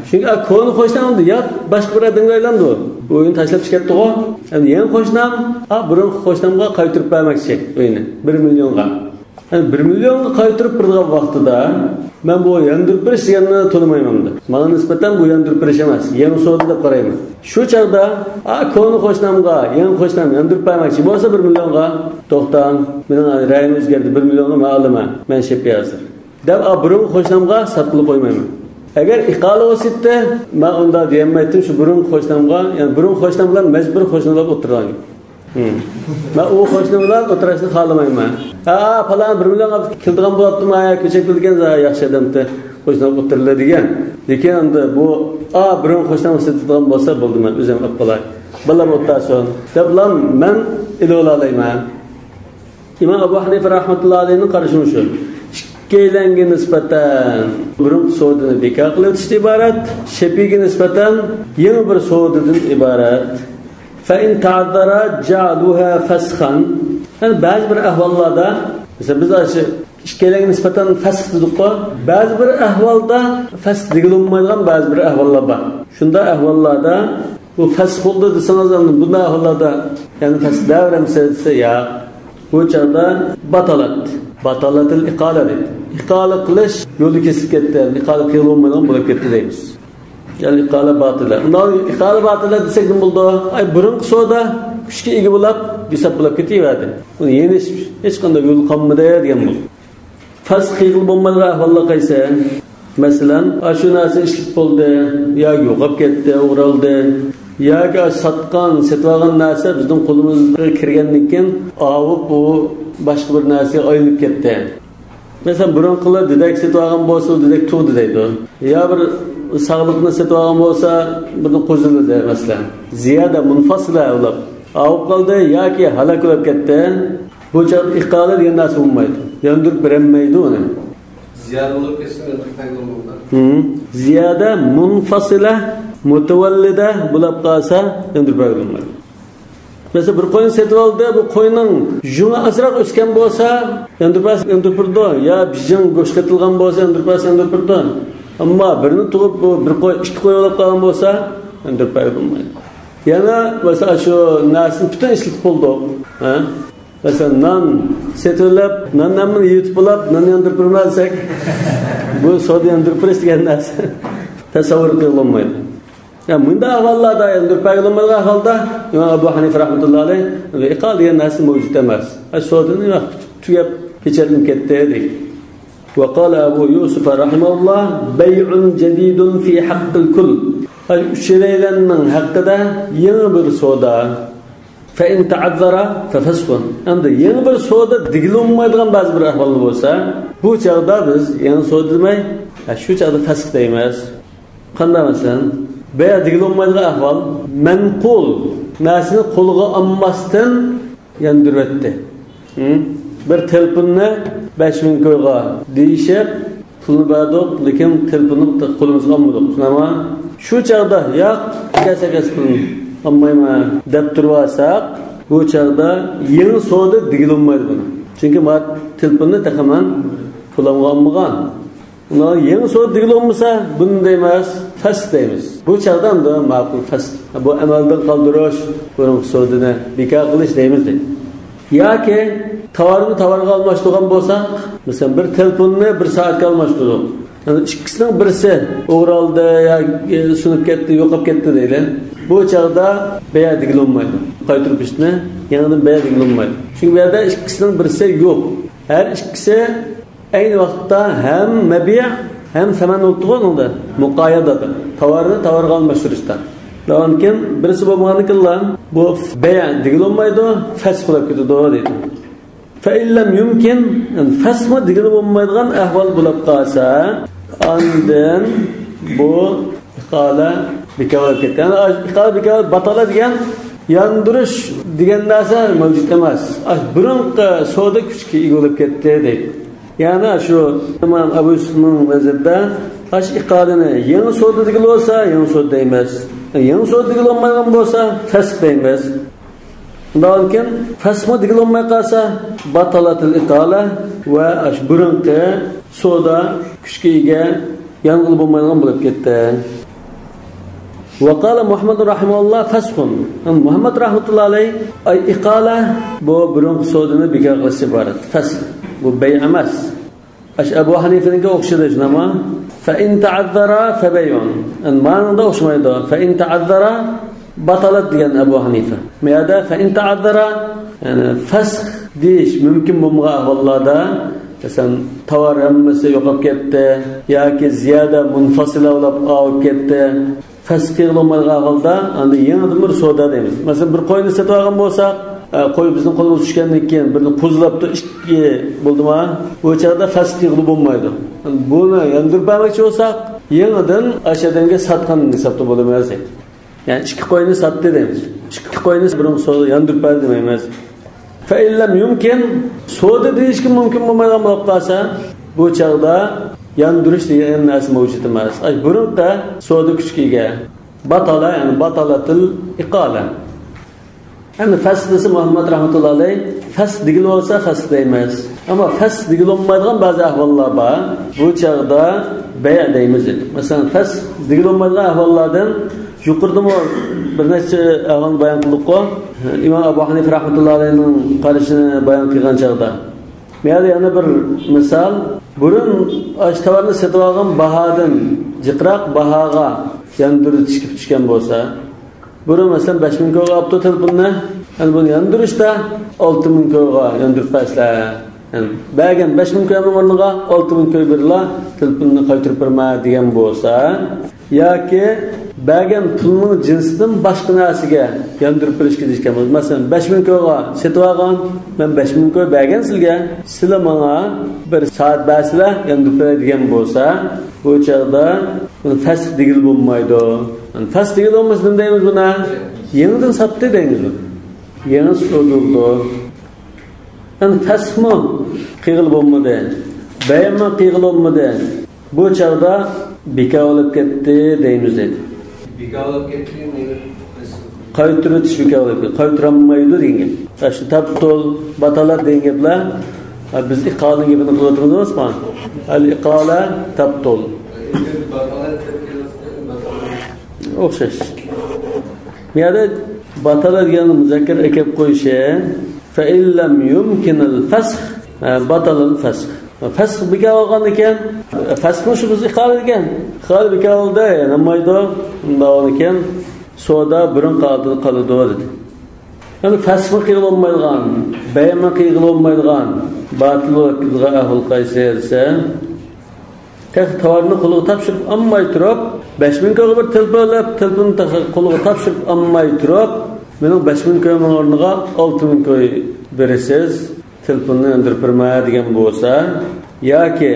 چۈنكى ئا، كونا قوشنام يات باشقا بىر ئادەمگە ئايلاندى. بۇ ئۆينى تاشلاپ چىقىپ كەتتىغۇ. يەنى يېڭى قوشنام، ئا، بۇرۇنقى قوشنامغا قايتۇرۇپ بەرمەكچى ئۆينى. بىر مىليونغا. يەنى بىر مىليونغا قايتۇرۇپ بېرىدىغان ۋاقتىدا، مەن بۇ ياندۇرۇپ بېرىش دېگەننى تونۇمايمەن. ماڭا نىسبەتەن بۇ ياندۇرۇپ بېرىش ئەمەس، يېڭى سودا دەپ قارايمەن. شۇ چاغدا، ئا، كونا قوشنامغا يېڭى قوشنام ياندۇرۇپ بەرمەكچى بولسا بىر مىليونغا، توختاڭ، مېنىڭ رەيىم ئۆزگەردى، بىر مىليونغا مەن ئالىمەن، مەن شېپى ھازىر دەپ، ئا، بۇرۇنقى قوشنامغا ساتقىلى قويمايمەن. ئەگەر ئىقالە بولسىدى، مەن ئۇنداق دېيەلمەيتتىم، شۇ بۇرۇنقى قوشنامغا، يەنى بۇرۇنقى قوشنام بىلەن مەجبۇرىي قوشنام بولۇپ ئولتۇرغان. مەن ئۇ قوشنا بىلەن ئولتۇرۇشنى خالىمايمەن. ھە، پالان بىر مىليون ئاپ كېلىدىغان بولۇپتىمۇ، ھە، كۆچۈپ كېلگەن، ياخشى ئادەمتى، قوشنا ئولتۇرىلى دېگەن. لېكىن ئەمدى بۇ، ئا، بىرىنى قوشنام سېتىدىغان بولسا بولدى، مەن ئۆزۈم ئاپ قالاي. بالام ئولتۇرسۇن دەپلا مەن ئېلىۋالالايمەن. ئىمام ئەبۇ ھەنىفە رەھمەتۇللا ئەلەيھنىڭ قارىشى مۇشۇ. ئىككىيلەنگە نىسبەتەن بۇرۇنقى سودىنى بىكار قىلىۋېتىشتىن ئىبارەت، شېپىگە نىسبەتەن يېڭى بىر سودىدىن ئىبارەت. فَإِنْ تَعَذَّرَ جَعَلُوهَا فَسْخًا. يەنى بەزى بىر ئەھۋاللاردا، مەسىلەن، بىز ئاشۇ ئىككىيلەنگە نىسبەتەن فەسخ دېدۇققۇ، بەزى بىر ئەھۋالدا فەسخ دېگىلىمايدىغان بەزى بىر ئەھۋاللار بار. شۇنداق ئەھۋاللاردا بۇ فەسخ بولدى دېسىڭىز، ئەمدى بۇنداق ئەھۋاللاردا يەنى فەسخ دەۋرەمسىز دېسە، ياق. بۇ چاغدا باتالات، باتالاتىل ئىقالە دەيدۇ. ئىقالە قىلىش يولى كېسىلىپ كەتتى، ئىقالە قىلغىلى بولمايدىغان بولۇپ كەتتى دەيمىز. يەنى ئىقالە باتىلە. ئۇنداق ئىقالە باتىلە دېسەك نېمە بولىدۇ؟ ئاي، بۇرۇنقى سودا كۈچكە ئىگە بولاپ، ھېساب بولاپ كېتىۋەردى. ئۇنى يېنىش ھېچقانداق يول قالمىدى دېگەن بولىدۇ. فەسخ قىلغىلى بولمايدىغان ئەھۋاللار قايسى؟ مەسىلەن، ئاشۇ نەرسە ئىشلىتىپ بولدى، ياكى يوقاپ كەتتى، ئوغرالدى، ياكى ئاشۇ ساتقان، سېتىۋالغان نەرسە بىزنىڭ قولىمىزغا كىرگەندىن كېيىن ئاۋۇپ ئۇ باشقا بىر نەرسىگە ئايلىنىپ كەتتى. مەسىلەن، بۇرۇنقىلار دېدەك سېتىۋالغان بولسا، ئۇ دېدەك تۇغدى دەيدۇ. يا بىر ساغلىقنى سېتىۋالغان بولسا، بىرنى قوزۇلدى، مەسىلەن. زىيادە مۇنفاسىلە ئۇلار. ئاۋۇپ قالدى ياكى ھالاك بولۇپ كەتتى. بۇ چاغدا ئىقالە دېگەن نەرسە بولمايدۇ. ياندۇرۇپ بېرەلمەيدۇ ئۇنى. زىيادە بولۇپ كەتسە ياندۇرۇپ بەرگىلى بولمايدۇ. ھىم. زىيادە مۇنفاسىلە، مۇتەۋەللىدە بولۇپ قالسا ياندۇرۇپ بەرگىلى بولمايدۇ. مەسىلەن، بىر قوينى سېتىۋالدى، بۇ قوينىڭ يۇڭى ئازراق ئۆسكەن بولسا، ياندۇرۇپ بەرسە، ياندۇرۇپ بېرىدۇ. يا بىژىڭ گۆش قېتىلغان بولسا، ياندۇرۇپ بەرسە، ياندۇرۇپ بېرىدۇ. ئەمما بىرنى تۇغۇپ، بۇ بىر قوي، ئىككى قوي بولۇپ قالغان بولسا، ياندۇرۇپ بەرگىلى بولمايدۇ. يەنە مەسىلەن، شۇ نەرسىنى پۈتۈن ئىشلىتىپ بولدۇق. ھە؟ مەسىلەن، نان سېتىۋېلىپ، ناننى ھەممىنى يېيىۋېتىپ بولاپ، ناننى ياندۇرۇپ بېرىمەن دېسەك، بۇ سودا ياندۇرۇپ بېرىش دېگەن نەرسە تەسەۋۋۇر قىلغىلى بولمايدۇ. يا، مۇنداق ئەھۋاللاردا ياندۇرۇپ بەرگىلى بولمايدىغان ئەھۋالدا، ئىمام ئەبۇ ھەنىفە رەھمەتۇللا ئەلەيھ، ئىقالە دېگەن نەرسە مەۋجۇت ئەمەس. ئە، سودىنى ۋاقتى تۈگەپ، پېچەتلىنىپ كەتتى دەيدۇ. وقال أبو يوسف رحمه الله: بيع جديد في حق الكل. ئۈچەيلەننىڭ ھەققىدە يېڭى بىر سودا. فإن تعذر ففسخ. ئەمدى يېڭى بىر سودا دېگىلى بولمايدىغان بەزى بىر ئەھۋالدا بولسا، بۇ چاغدا بىز يېڭى سودا دېمەي، ھە، شۇ چاغدا فەسخ دەيمىز. قانداق مەسىلەن؟ بەيئە دېگىلى بولمايدىغان ئەھۋال، مەنقۇل نەرسىنى قولغا ئالماستىن ياندۇرۇۋەتتى. ھە؟ بىر تېلېفوننى بەش مىڭ كويغا دېيىشىپ، پۇلنى بەردۇق، لېكىن تېلېفوننى قولىمىزغا ئالمىدۇق. شۇنداقمۇ؟ شۇ چاغدا، ياق، كەلسە كەلسە پۇلنى ئالمايمەن دەپ تۇرۇۋالساق، بۇ چاغدا يېڭى سودا دېگىلى بولمايدۇ بۇنى. چۈنكى ما تېلېفوننى تېخى مەن پۇلۇمغا ئالمىغان. ئۇنىڭ يېڭى سودا دېگىلى بولمىسا، بۇنى دەيمىز، فەسخ دەيمىز. بۇ چاغدا ئەمدى ماقۇل فەسخ. بۇ ئەمەلدىن قالدۇرۇش، بۇرۇنقى سودىنى بىكار قىلىش دەيمىز دەيدۇ. ياكى تاۋارنى تاۋارغا ئالماشتۇرغان بولساق، مەسىلەن، بىر تېلېفوننى بىر سائەتكە ئالماشتۇردۇق. يەنى ئىككىسىنىڭ بىرسى ئوغرى ئالدى يا، ئە، سۇنۇپ كەتتى، يوقاپ كەتتى دەيلى. بۇ چاغدا بەيئ دېگىلى بولمايدۇ. قايتۇرۇپ ئىشنى يېڭىدىن بەيئ دېگىلى بولمايدۇ. چۈنكى بۇ يەردە ئىككىسىنىڭ بىرسى يوق. ھەر ئىككىسى ئەينى ۋاقىتتا ھەم مەبىئ، ھەم سەمەن بولۇپتۇغۇ ئۇنىڭدا. مۇقايەدەدە. تاۋارنى تاۋارغا ئالماشتۇرۇشتا. داۋامكىن بىرسى بولمىغاندىكىنلا بۇ بەيئ دېگىلى بولمايدۇ، فەسخ بولۇپ كېتىدۇ دەيدۇ. فَإِنْ لَمْ يُمْكِنْ، يەنى فەسخمۇ دېگىلى بولمايدىغان ئەھۋال بولۇپ قالسا، ئاندىن بۇ ئىقالە بىكار بولۇپ كەتتى. يەنى ئىقالە بىكار، باتالا دېگەن ياندۇرۇش دېگەن نەرسە مەۋجۇت ئەمەس. ئاش بۇرۇنقى سودا كۈچكە ئىگە بولۇپ كەتتى دەيدۇ. يەنى شۇ ئىمام ئەبۇ يۈسۈفنىڭ مەزھىپىدە ئاش ئىقالىنى يېڭى سودا دېگىلى بولسا، يېڭى سودا دەيمىز. يېڭى سودا دېگىلى بولمايدىغان بولسا، فەسخ دەيمىز. ئۇنداقكەن فەسخمۇ دېگىلى بولماي قالسا، باتالاتىل ئىقالە ۋە ئاشۇ بۇرۇنقى سودا كۈچكە ئىگە، يانغىلى بولمايدىغان بولۇپ كەتتى. ۋە قالە مۇھەممەد رەھىمەھۇللا فەسخۇن. مۇھەممەد رەھمەتۇللا ئەلەيھ، ئاي ئىقالە بۇ بۇرۇنقى سودىنى بىكار قىلىشتىن ئىبارەت. فەسخ. بۇ بەي ئەمەس. ئاشۇ ئەبۇ ھەنىفىنىڭكى ئوخشىدى شۇنداقمۇ؟ فَإِنْ تَعَذَّرَا فَبَيْعٌ. يەنى مانىڭدا ئوخشىمايدۇ. فَإِنْ تَعَذَّرَا بَطَلَتْ دېگەن ئەبۇ ھەنىفە. مۇ يەردە فَإِنْ تَعَذَّرَا، يەنى فەسخ دېيىش مۇمكىن بولمىغان ئەھۋاللاردا، مەسىلەن، تاۋار ھەممىسى يوقاپ كەتتى ياكى زىيادە مۇنفاسىلە بولۇپ ئاۋۇپ كەتتى. فەسخ قىلغىلى بولمايدىغان ھالدا، ئاندىن يېڭىدىن بىر سودا دەيمىز. مەسىلەن، بىر قوينى سېتىۋالغان بولساق، ئە، قوي بىزنىڭ قولىمىزغا چۈشكەندىن كېيىن، بىرنى قوزلاپتۇ، ئىككى بولدىما؟ بۇ چاغدا فەسخ قىلغىلى بولمايدۇ. بۇنى ياندۇرۇپ بەرمەكچى بولساق، يېڭىدىن ئاشۇ ئادەمگە ساتقان ھېسابتا بولىمىز. يەنى ئىككى قوينى ساتتى دەيمىز. ئىككى قوينى بۇرۇنقى سودا ياندۇرۇپ بەردى دېمەيمىز. فَإِنْ لَمْ يُمْكِنْ، سودا دېيىشكە مۇمكىن بولمايدىغان بولۇپ قالسا، بۇ چاغدا ياندۇرۇش دېگەن نەرسە مەۋجۇت ئەمەس. ئاي، بۇرۇنقى سودا كۈچكە ئىگە. باتالا، يەنى باتالاتىل ئىقالە. ئەمدى فەسخ دېسە مۇھەممەد رەھمەتۇللا ئەلەيھ، فەسخ دېگىلى بولسا فەسخ دەيمىز. ئەمما فەسخ دېگىلى بولمايدىغان بەزى ئەھۋاللار بار. بۇ چاغدا بەيئ دەيمىز دېدۇق. مەسىلەن، فەسخ دېگىلى بولمايدىغان ئەھۋاللاردىن يۇقىرىدىمۇ بىر نەچچە ئەھۋالنى بايان قىلدۇققۇ. ئىمام ئەبۇ ھەنىفە رەھمەتۇللا ئەلەيھنىڭ قارىشىنى بايان قىلغان چاغدا. مەيلى يەنە بىر مىسال. بۇرۇن ئاشۇ تاۋارنى سېتىۋالغان باھادىن جىقراق باھاغا ياندۇرۇۋېتىشكە پۈتۈشكەن بولسا، بۇرۇن، مەسىلەن، بەش مىڭ كويغا ئاپتۇ تېلېفوننى. يەنى بۇنى ياندۇرۇشتا ئالتە مىڭ كويغا ياندۇرۇپ بەرسىلەر. يەنى بەرگەن بەش مىڭ كوينىڭ ئورنىغا ئالتە مىڭ كوي بېرىلا، تېلېفوننى قايتۇرۇپ بېرىمەن دېگەن بولسا، ياكى بەرگەن پۇلنىڭ جىنسىدىن باشقا نەرسىگە ياندۇرۇپ بېرىشكە دېيىشكەن بولسا، مەسىلەن، بەش مىڭ كويغا سېتىۋالغان، مەن بەش مىڭ كوي بەرگەن سىلگە، سىلە ماڭا بىر سائەت بەرسىلە ياندۇرۇپ بېرەي دېگەن بولسا، بۇ چاغدا بۇنى فەسخ دېگىلى بولمايدۇ. يەنى فەسخ دېگىلى بولمىسا نېمە دەيمىز بۇنى؟ يېڭىدىن ساتتى دەيمىز بۇنى. يېڭى سودا بولدى. يەنى فەسخمۇ قىلغىلى بولمىدى، بەيئمۇ قىلغىلى بولمىدى. بۇ چاغدا بىكار بولۇپ كەتتى دەيمىز دەيدۇ. بىكار بولۇپ كەتتى، نېمە؟ قايتۇرۇۋېتىش بىكار بولۇپ كەتتى. قايتۇرالمايدۇ دېگەن گەپ. ئاشۇ تەبتۇل، باتالات دېگەن گەپلەر، ھە، بىز ئىقالىنىڭ گېپىنى قىلىۋاتىمىز ئەمەسمۇ؟ ئەل ئىقالە تەبتۇل. ئوخشاش. بۇ يەردە باتالا دېگەن مۇزەككەر ئەكەپ قويۇشى، فَإِنْ لَمْ يُمْكِنْ الْفَسْخُ، ھە، باتالىل فەسخ. فەسخ بىكار بولغاندىكىن، فەسخنى شۇ بىز ئىقالە دېگەن. ئىقالە بىكار بولدى، يانمايدۇ. ئۇنداق بولغاندىكىن، سودا بۇرۇنقى ھالىتىدە قالىدۇ دېدى. يەنى فەسخمۇ قىلغىلى بولمايدىغان، بەيئمۇ قىلغىلى بولمايدىغان، باتىل بولۇپ كېتىدىغان ئەھۋال قايسى دېسە، تېخى تاۋارنى قولىغا تاپشۇرۇپ ئالماي تۇرۇپ، بەش مىڭ كويغا بىر تېلېفون ئېلىپ، تېلېفوننى تېخى قولىغا تاپشۇرۇپ ئالماي تۇرۇپ، مېنىڭ بەش مىڭ كويۇمنىڭ ئورنىغا ئالتە مىڭ كوي بېرىسىز، تېلېفوننى ياندۇرۇپ بېرىمەن دېگەن بولسا، ياكى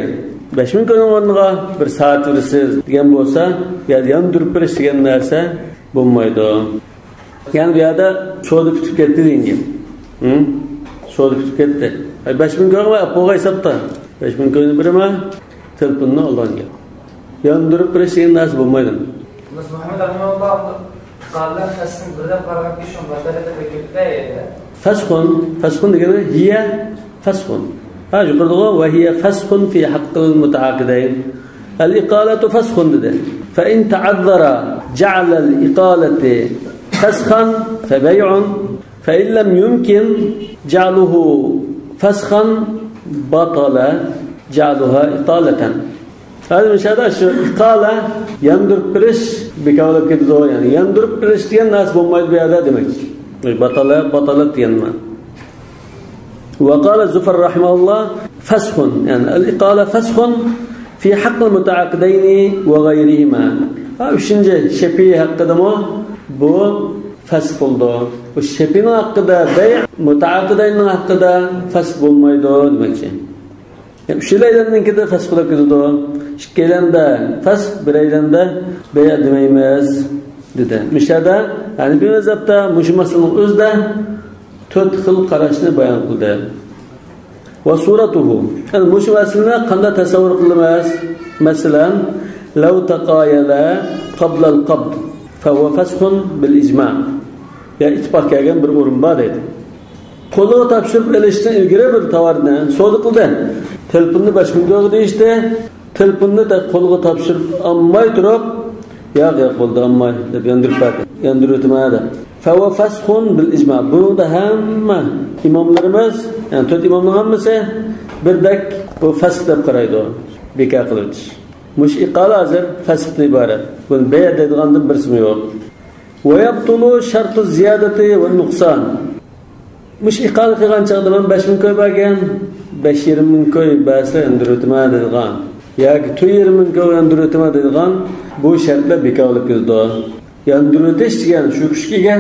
بەش مىڭ كوينىڭ ئورنىغا بىر سائەت بېرىسىز دېگەن بولسا، يا ياندۇرۇپ بېرىش دېگەن نەرسە بولمايدۇ. يەنى بۇ يەردە سودا پۈتۈپ كەتتى دېگەن گەپ. ھە؟ سودا پۈتۈپ كەتتى. ئەي، بەش مىڭ كويغا ئەپ بولغان ھېسابتا. بەش مىڭ كوينى بېرىمەن، تېلېفوننى ئالغان گەپ. ياندۇرۇپ بېرىش دېگەن نەرسە بولمايدۇ. مۇھەممەد رەھىمەھۇللا قالغان قەسىم بىردەم قارىغان كىشى شۇ مەسىلىدە كۆپتە ئىدى. فەسخۇن، فەسخۇن دېگىنى ھىيە فەسخۇن. ھە، يۇقىرىدىغۇ، ۋە ھىيە فەسخۇن فى ھەققىل مۇتەئاقىدەين. الإقالة فسخ دېدى. فإن تعذر جعل الإقالة فسخا فبيع، فإن لم يمكن جعله فسخا بطل جعلها إقالة. ھازىر مۇشۇ يەردە شۇ ئىقالە، ياندۇرۇپ بېرىش بىكار بولۇپ كېتىدۇ. يەنى ياندۇرۇپ بېرىش دېگەن نەرسە بولمايدۇ بۇ يەردە دېمەكچى. باتالە، باتالە دېگەن مەنە. وقال زفر رحمه الله فسخ، يەنى الإقالة فسخ في حق المتعاقدين وغيرهما. ھا، ئۈچىنچى شەپىئى ھەققىدىمۇ بۇ فەسخ بولىدۇ. بۇ شەپىئىنىڭ ھەققىدە بەي، مۇتەئاقىدەيننىڭ ھەققىدە فەسخ بولمايدۇ دېمەكچى. يەنى ئۈچەيلەننىڭكىدە فەسخ بولۇپ كېتىدۇ. ئىككىيلەندە فەسخ، بىرەيلەندە بەي دېمەيمىز دېدى. مۇشۇ يەردە ھەنىفىي مەزھەپتە مۇشۇ مەسىلىنىڭ ئۆزىدە تۆت خىل قاراشنى بايان قىلدى. وصورته، يەنى مۇشۇ مەسىلىنى قانداق تەسەۋۋۇر قىلىمىز؟ مەسىلەن، لو تقايلا قبل القبض فهو فسخ بالإجماع. يا ئىتتىپاق كەلگەن بىر ئورۇن بار دەيدۇ. قولىغا تاپشۇرۇپ ئېلىشتىن ئىلگىرى بىر تاۋارنى سودا قىلدى. تېلېفوننى بەش مىڭ كويغا دېيىشتى. تېلېفوننى تا-، قولىغا تاپشۇرۇپ ئالماي تۇرۇپ، ياق، ياق، بولدى، ئالماي دەپ ياندۇرۇپ بەردى. ياندۇرۇۋېتىمەن دەپ. فهو فسخ بالإجماع. بۇنىڭدا ھەممە ئىماملىرىمىز، يەنى تۆت ئىمامنىڭ ھەممىسى بىردەك بۇ فەسخ دەپ قارايدۇ. بىكار قىلىۋېتىش. مۇشۇ ئىقالە ھازىر فەسختىن ئىبارەت. بۇنى بەي دەيدىغاندىن بىرسىمۇ يوق. ويبطل شرط الزيادة والنقصان. مۇشۇ ئىقالە قىلغان چاغدا مەن بەش مىڭ كوي بەرگەن، بەش يېرىم مىڭ كوي بەرسە ياندۇرۇۋېتىمەن دەيدىغان ياكى تۆت يېرىم مىڭ كوي ياندۇرۇۋېتىمەن دەيدىغان بۇ شەرتلەر بىكار بولۇپ كېتىدۇ. ياندۇرۇۋېتىش دېگەن شۇ كۈچكە ئىگە،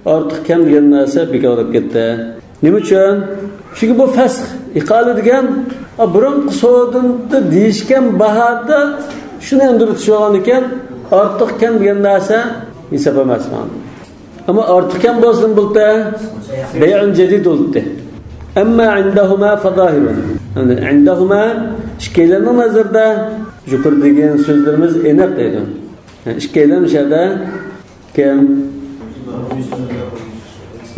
ئارتۇق كەم دېگەن نەرسە بىكار بولۇپ كەتتى. نېمە ئۈچۈن؟ چۈنكى بۇ فەسخ، ئىقالە دېگەن، ئا، بۇرۇنقى سودىدا دېيىشكەن باھادا شۇنى ياندۇرۇۋېتىش بولغاندىكىن، ئارتۇق كەم دېگەن نەرسە ھېساب ئەمەس مانا. ئەمما ئارتۇق كەم بولسىمۇ بولدى، بەيئۇن جەدىد بولدى. ئەمما ئىندەھۇما فەزاھىرۇن. يەنى ئىندەھۇما، ئىككىيلەننىڭ نەزىرىدە يۇقىرىدا دېگەن سۆزلىرىمىز ئېنىق دەيدۇ. يەنى ئىككىيلەن مۇشۇ يەردە كىم؟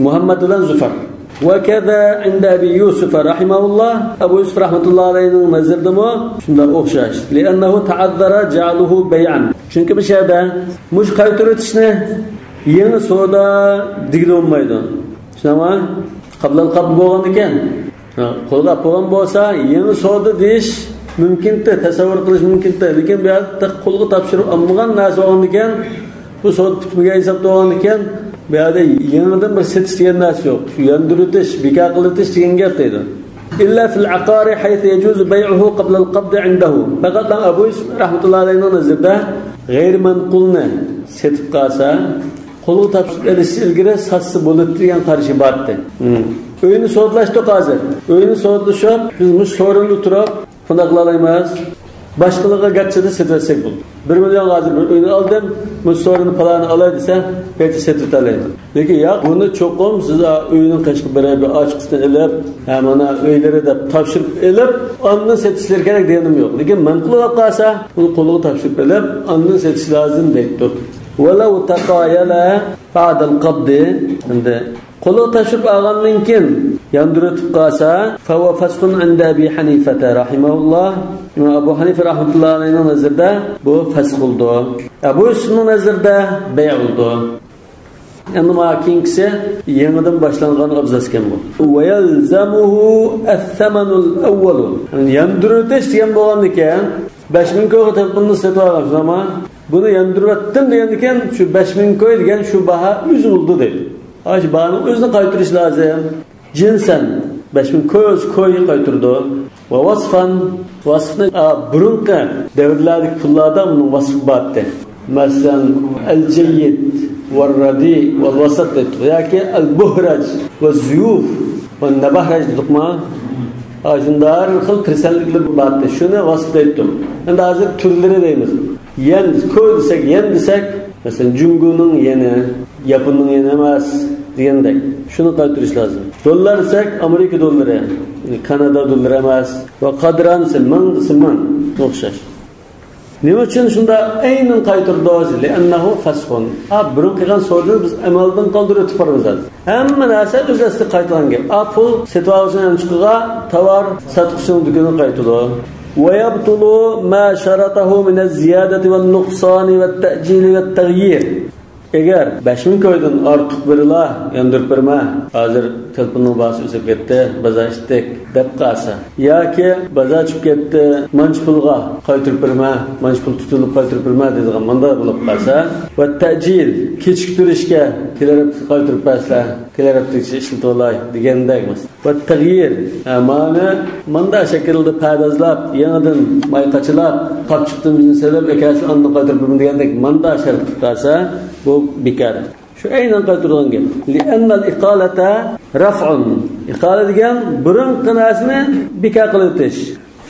مۇھەممەد بىلەن زۇفەر. وكذا عند أبي يوسف رحمه الله. ئەبۇ يۈسۈپ رەھمەتۇللاھى ئەلەيھىنىڭ نەزىرىدىمۇ شۇنداق ئوخشاش. لأنه تعذر جعله بيعا. چۈنكى بۇ يەردە مۇشۇ قايتۇرۇۋېتىشنى يېڭى سودا دېگىلى بولمايدۇ. شۇنداقمۇ؟ قابلال قابل بولغاندىكىن، ھە، قولغا ئاپ بولغان بولسا، يېڭى سودا دېيىش مۇمكىنتى، تەسەۋۋۇر قىلىش مۇمكىنتى. لېكىن بۇ يەردە قولغا تاپشۇرۇپ ئالمىغان نەرسە بولغاندىكىن، بۇ سودا پۈتمىگەن ھېسابتا بولغاندىكىن، بۇ يەردە يېڭىدىن بىر سېتىش دېگەن نەرسە يوق. شۇ ياندۇرۇۋېتىش، بىكار قىلىۋېتىش دېگەن گەپ دەيدۇ. إلا في العقار حيث يجوز بيعه قبل القبض عنده. پەقەتلا ئەبۇ يۈسۈپ رەھمەتۇللاھى ئەلەيھىنىڭ نەزىرىدە غەيرىي مەنقۇلنى سېتىپ قالسا، قولغا تاپشۇرۇپ ئېلىشتىن ئىلگىرى ساتسا بولىدۇ دېگەن قارىشى بار ئىدى. مم. ئۆينى سودىلاشتۇق ھازىر. ئۆينى سودىلىشىپ، بىز مۇشۇ سورۇندا تۇرۇپ، قانداق قىلالايمىز؟ باشقىلارغا گەرچىدە سېتىۋەتسەك بولىدۇ. بىر مىليونغا ھازىر بىر ئۆينى ئالدىم، مۇشۇ سورۇننى پالانى ئالاي دېسە، قېچىپ سېتىۋېتەلەيمەن. لېكىن ياق، بۇنى چوقۇم سىز ئۆينىڭ قېشىغا بېرىپ، بىر ئاچقۇچىنى ئېلىپ، ھە، مانا ئۆيلىرى دەپ تاپشۇرۇپ ئېلىپ، ئاندىن سېتىشلىرى كېرەك دېگىنىم يوق. لېكىن مەنقۇل بولۇپ قالسا، بۇنى قولىغا تاپشۇرۇپ ئېلىپ، ئاندىن سېتىش لازىم دەيتتۇق. ولو تقايلا بعد القبض، ئەمدى قولىغا تاپشۇرۇپ ئالغاندىن كېيىن ياندۇرۇۋېتىپ قالسا، فهو فسخ عند أبي حنيفة رحمه الله. ئىمام ئەبۇ ھەنىفە رەھمەتۇللاھى ئەلەيھىنىڭ نەزىرىدە بۇ فەسخ بولىدۇ. ئەبۇ يۈسۈپنىڭ نەزىرىدە بەي بولىدۇ. ئەمما مانا كېيىنكىسى يېڭىدىن باشلانغان ئابزاس ئىكەن بۇ. ويلزمه الثمن الأول. يەنى ياندۇرۇۋېتىش دېگەن بولغاندىكىن، بەش مىڭ كويغا تېلېفوننى سېتىۋالغان شۇنداقمۇ؟ بۇنى ياندۇرۇۋەتتىم دېگەندىكىن، شۇ بەش مىڭ كوي دېگەن شۇ باھا ئۆزى بولدى دەيدۇ. ئاشۇ باھانىڭ ئۆزىنى قايتۇرۇش لازىم. جىنسەن، بەش مىڭ كوي، كوي قايتۇرىدۇ. ۋە ۋەسفەن، ۋەسفنى، ئا، بۇرۇنقى دەۋرلەردىكى پۇللاردا بۇنىڭ ۋەسفى بارتى. مەسىلەن، ئەل-جەييىد، ۋەر-رەدى، ۋەل-ۋەسەت دەيتتۇق. ياكى ئەل-بۇھراج، ۋە زۇيۇف، ۋە نەبەھراج دېدۇقما؟ ئا، شۇنداق ھەر خىل پىرسەنتلىكلەر بارتى. شۇنى ۋەسف دەيتتۇق. ئەمدى ھازىر تۈرلىرى دەيمىز. يەن، كوي دېسەك، يەن دېسەك، مەسىلەن، جۇڭگونىڭ يېنى، ياپوننىڭ يېنى ئەمەس دېگەندەك. شۇنى قايتۇرۇش لازىم. دوللار دېسەك، ئامېرىكا دوللىرى، كانادا دوللىرى ئەمەس. ۋە قادران دېسە، مىڭ دېسە، مىڭ. ئوخشاش. نېمە ئۈچۈن شۇنداق ئەينەن قايتۇرىدۇ؟ لىئەننەھۇ فەسخۇن. ھا، بۇرۇن قىلغان سودىنى بىز ئەمەلدىن قالدۇرۇپ ئۆتۈپ بارىمىز ھازىر. ھەممە نەرسە ئۆز ئەسلىگە قايتىدىغان گەپ. ئا، پۇل سېتىۋالغۇچىنىڭ ئەلچىقىغا، تاۋار ساتقۇچىنىڭ دۇكىنىغا قايتىدۇ. ويبطل ما شرطه من الزيادة والنقصان والتأجيل والتغيير. ئەگەر بەش مىڭ كويدىن ئارتۇق بېرىلا، ياندۇرۇپ بېرىمە، ھازىر تېلېفوننىڭ باھاسى ئۆسۈپ كەتتى، بازار ئىتتىك، دەپ قالسا، ياكى بازار چۈشۈپ كەتتى، مانچە پۇلغا قايتۇرۇپ بېرىمە، مانچە پۇل تۇتۇلۇپ قايتۇرۇپ بېرىمە دەيدىغان مانداق بولۇپ قالسا، ۋە تەجىل، كېچىكتۈرۈشكە، كېلەر ھەپتىگە قايتۇرۇپ بەرسىلە، كېلەر ھەپتىگىچە ئىشلىتىۋالاي دېگەندەك مەسىلەن. ۋە تەغيىر، ئە، مانا مانداق شەكىلدە پەردازلاپ، يېڭىدىن ماي قاچىلاپ، قاپچۇقتىن بىزنى سېلىپ، ئەكەلسە ئاندىن قايتۇرۇپ بېرىمەن دېگەندەك مانداق شەرت قىلىپ قالسا، بۇ بىكار. شۇ ئەينەن قايتۇرىدىغان گەپ. لأن الإقالة رفع. ئىقالە دېگەن بۇرۇنقى نەرسىنى بىكار قىلىۋېتىش.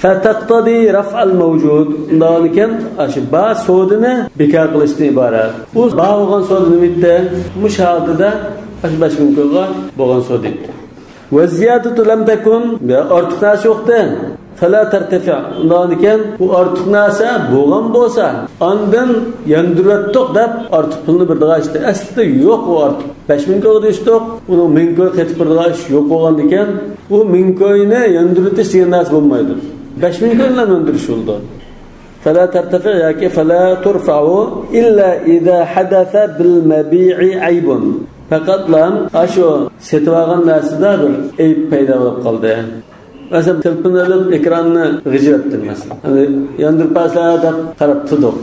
فتقتضي رفع الموجود. ئۇنداقكەن، ئاشۇ بار سودىنى بىكار قىلىشتىن ئىبارەت. ئۇ بار بولغان سودا نېمە ئىدى؟ مۇشۇ ھالىتىدە ئاشۇ بەش مىڭ كويغا بولغان سودا ئىدى. والزيادة لم تكن، ئارتۇق نەرسە يوقتى. فلا ترتفع. ئۇنداقكەن، بۇ ئارتۇق نەرسە بولغان بولسا، ئاندىن ياندۇرۇۋەتتۇق دەپ ئارتۇق پۇلنى بېرىدىغان ئىشتى. ئەسلىدە يوق ئۇ ئارتۇق. بەش مىڭ كويغا دېيىشتۇق، ئۇنىڭ مىڭ كوي قېتىپ بېرىدىغان ئىش يوق بولغاندىكەن، ئۇ مىڭ كوينى ياندۇرۇۋېتىش دېگەن نەرسە بولمايدۇ. بەش مىڭ كوي بىلەن ياندۇرۇش بولىدۇ. فلا ترتفع ياكى فلا ترفع إلا إذا حدث بالمبيع عيب. پەقەتلا ئاشۇ سېتىۋالغان نەرسىدە بىر ئەيىب پەيدا بولۇپ قالدى. مەسىلەن، تېلېفون ئېلىپ ئېكراننى غىجىۋەتتىم، مەسىلەن. يەنى ياندۇرۇپ بەرسە دەپ قاراپ تۇردۇق.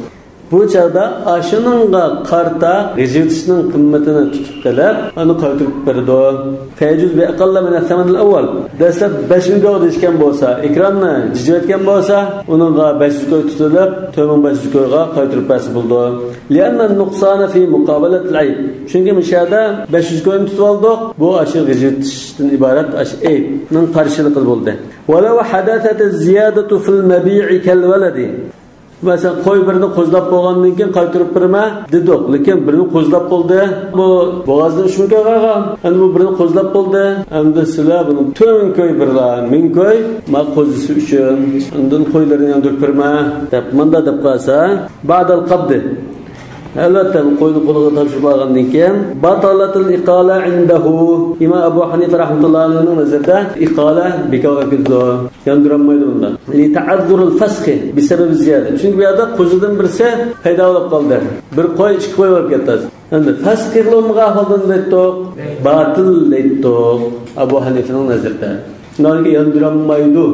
بۇ چاغدا ئاشۇنىڭغا قارىتا غىجىۋېتىشنىڭ قىممىتىنى تۇتۇپ قېلىپ، ئۇنى قايتۇرۇپ بېرىدۇ. فيجوز بأقل من الثمن الأول. دەسلەپ بەش مىڭ كوي دېيىشكەن بولسا، ئېكراننى جىجىۋەتكەن بولسا، ئۇنىڭغا بەش يۈز كوي تۇتۇلۇپ، تۆت مىڭ بەش يۈز كويغا قايتۇرۇپ بەرسە بولىدۇ. لأن النقصان في مقابلة العيب. چۈنكى مۇشۇ يەردە بەش يۈز كوينى تۇتۇپ ئالدۇق، بۇ ئاشۇ غىجىۋېتىشتىن ئىبارەت ئاشۇ ئەيىبنىڭ قارشىلىقى بولدى. ولو حدثت الزيادة في المبيع كالولد. مەسىلەن، قوي بىرنى قوزلاپ بولغاندىن كېيىن قايتۇرۇپ بېرىمەن دېدۇق، لېكىن بىرنى قوزلاپ بولدى. بۇ بوغازدىن ئۈچ مىڭ كوي قالغان. ئەمدى بۇ بىرنى قوزلاپ بولدى. ئەمدى سىلەر بۇنى تۆت مىڭ كوي بېرىلا، مىڭ كوي، ما قوزىسى ئۈچۈن. ئاندىن قويلىرىنى ياندۇرۇپ بېرىمەن دەپ، مۇنداق دەپ قالسا، بعد القبض. ئەلۋەتتە، بۇ قوينى قولىغا تاپشۇرۇپ ئالغاندىن كېيىن، بطلت الإقالة عنده. ئىمام ئەبۇ ھەنىفە رەھمەتۇللاھى ئەلەيھنىڭ نەزىرىدە ئىقالە بىكارغا كېتىدۇ. ياندۇرالمايدۇ بۇندا. لتعذر الفسخ بسبب الزيادة. چۈنكى بۇ يەردە قوزىدىن بىرسى پەيدا بولۇپ قالدى. بىر قوي، ئىككى قوي بولۇپ كەتتى. ئەمدى فەسخ قىلىنمىغان ئەھۋالدا نېمە دەيتتۇق؟ باتىل دەيتتۇق ئەبۇ ھەنىفىنىڭ نەزىرىدە. شۇنىڭدىن كېيىن ياندۇرالمايدۇ.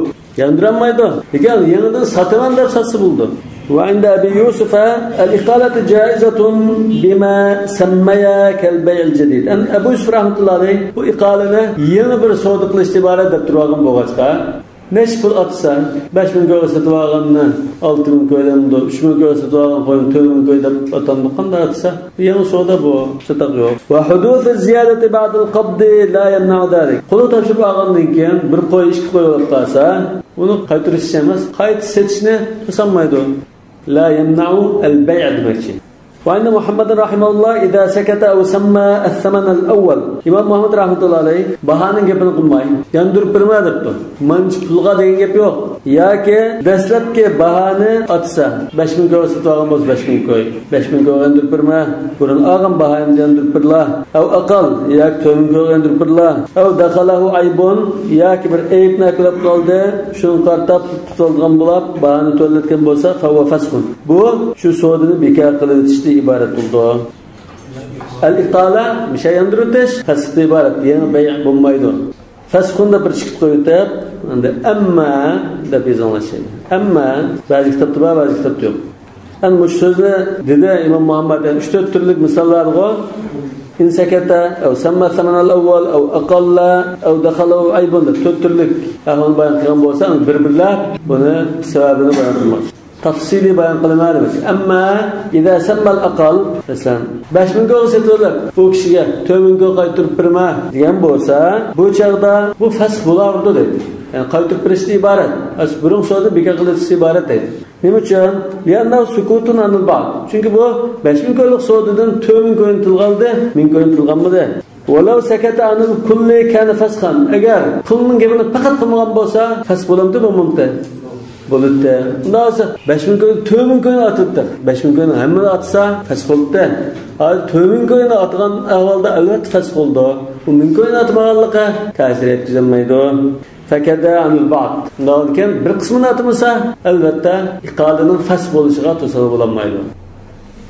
ياندۇرالمايدۇ. لېكىن يېڭىدىن ساتىمەن دەپ ساتسا بولىدۇ. وعند أبي يوسف الإقالة جائزة بما سميا كالبيع الجديد. ئەمدى ئەبۇ يۈسۈپ رەھمەتۇللاھى ئەلەيھ بۇ ئىقالىنى يېڭى بىر سودا قىلىشتىن ئىبارەت دەپ تۇرۇۋالغان بولغاچقا، نەچچە پۇل ئاتسا، بەش مىڭ كويغا سېتىۋالغاننى ئالتە مىڭ كوي دەمدۇ، ئۈچ مىڭ كويغا سېتىۋالغان قوينى تۆت مىڭ كوي دەپ ئاتامدۇ، قانداق ئاتسا، يېڭى سودا بۇ، چاتاق يوق. وحدوث الزيادة بعد القبض لا يمنع ذلك. قولغا تاپشۇرۇپ ئالغاندىن كېيىن بىر قوي، ئىككى قوي بولۇپ قالسا، ئۇنى قايتۇرۇش ئەمەس، قايتا سېتىشنى توسالمايدۇ. لا يمنع البيع دېمەكچى. وعند محمد رحمه الله إذا سكت أو سمى الثمن الأول. ئىمام مۇھەممەد رەھمەتۇللاھى ئەلەيھ باھانىڭ گېپىنى قىلماي، ياندۇرۇپ بېرىمەن دەپتۇ. مانچە پۇلغا دېگەن گەپ يوق. ياكى دەسلەپكى باھانى ئاتسا، بەش مىڭ كويغا سېتىۋالغان بولسا، بەش مىڭ كوي، بەش مىڭ كويغا ياندۇرۇپ بېرىمەن، بۇرۇن ئالغان باھايىمنى ياندۇرۇپ بېرىلا. أو أقل، ياكى تۆت مىڭ كويغا ياندۇرۇپ بېرىلا. أو دخله عيب، ياكى بىر ئەيىبنى ئەكىلىپ قالدى، شۇنىڭغا قارىتا تۇتۇلغان بولۇپ، باھانى تۆۋەنلەتكەن بولسا، فهو فسخ. بۇ شۇ سودىنى بىكار قىلىۋېتىشتىن ئىبارەت بولىدۇ. ئەل ئىقالە، مۇشۇ ياندۇرۇۋېتىش، فەسختىن ئىبارەت، يېڭى بەيئ بولمايدۇ. فەسخۇن دەپ بىر چېكىت قويۇۋېتىپ، ئەمدى ئەمما دەپ يېزىڭلار شەينى. ئەمما بەزى كىتابتا بار، بەزى كىتابتا يوق. ئەمدى مۇشۇ سۆزنى دېدى ئىمام مۇھەممەد، يەنى ئۈچ تۆت تۈرلۈك مىساللارغۇ. إن سكت أو سمى الثمن الأول أو أقل أو دخله عيب دەپ تۆت تۈرلۈك ئەھۋالنى بايان قىلغان بولسا، ئەمدى بىر-بىرلەپ بۇنى سەۋەبىنى بايان قىلماقچى. تەپسىلىي بايان قىلىمەن دېمەكچى. ئەمما إذا سمى الأقل، مەسىلەن، بەش مىڭ كويغا سېتىۋېلىپ، ئۇ كىشىگە تۆت مىڭ كوي قايتۇرۇپ بېرىمەن دېگەن بولسا، بۇ چاغدا بۇ فەسخ بولاۋېرىدۇ دەيدۇ. يەنى قايتۇرۇپ بېرىشتىن ئىبارەت. ئەس-، بۇرۇنقى سودا بىكار قىلىۋېتىشتىن ئىبارەت دەيدۇ. نېمە ئۈچۈن؟ لأنه سكوت عن البعض. چۈنكى بۇ بەش مىڭ كويلۇق سودىدىن تۆت مىڭ كوينى تىلغا ئالدى، مىڭ كوينى تىلغا ئالمىدى. ولو سكت عن الكل كان فسخا. ئەگەر پۇلنىڭ گېپىنى پەقەت قىلمىغان بولسا، فەسخ بولامتى، بولمامتى؟ بولىدۇ. ئۇنداق بولسا، بەش مىڭ كوي، تۆت مىڭ كوينى ئاتىدۇ. بەش مىڭ كوينى ھەممىنى ئاتسا، فەسخ بولىدۇ. ھازىر تۆت مىڭ كوينى ئاتقان ئەھۋالدا ئەلۋەتتە فەسخ بولىدۇ. بۇ مىڭ كوينى ئاتمىغانلىقى تەسىر يەتكۈزەلمەيدۇ. فكذا عن البعض. شۇنداق ئىكەن، بىر قىسمىنى ئاتىمىسا، ئەلۋەتتە، ئىقالىنىڭ فەس بولۇشىغا توسالغۇ بولالمايدۇ.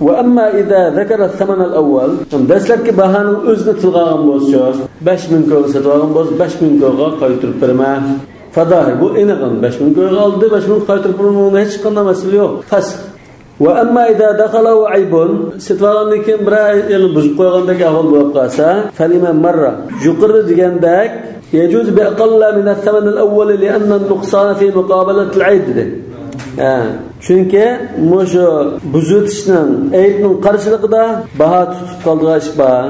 وأما إذا ذكر الثمن الأول، دەسلەپكى باھانىڭ ئۆزىنى تىلغا ئالغان بولسىچۇ، بەش مىڭ كويغا سېتىۋالغان بولسا، بەش مىڭ كويغا قايتۇرۇپ بېرىمەن. فظاھر، بۇ ئېنىق، بەش مىڭ كويغا ئالدى، بەش مىڭ قايتۇرۇپ بېرىمەن، ھېچقانداق مەسىلە يوق. فەس. وأما إذا دخله عيب، سېتىۋالغاندىن كېيىن بىرەر يەرنى بۇزۇپ قويغاندەك ئەھۋال بولۇپ قالسا، فلما مر، يۇقىرىدا دېگەندەك، يجوز بأقل من الثمن الأول لأن النقصان في مقابلة العيب دېدى. ھە، چۈنكى مۇشۇ بۇزۇۋېتىشنىڭ، ئەيىبنىڭ قارشىلىقىدا باھا تۇتۇپ قالىدىغان ئىش بار.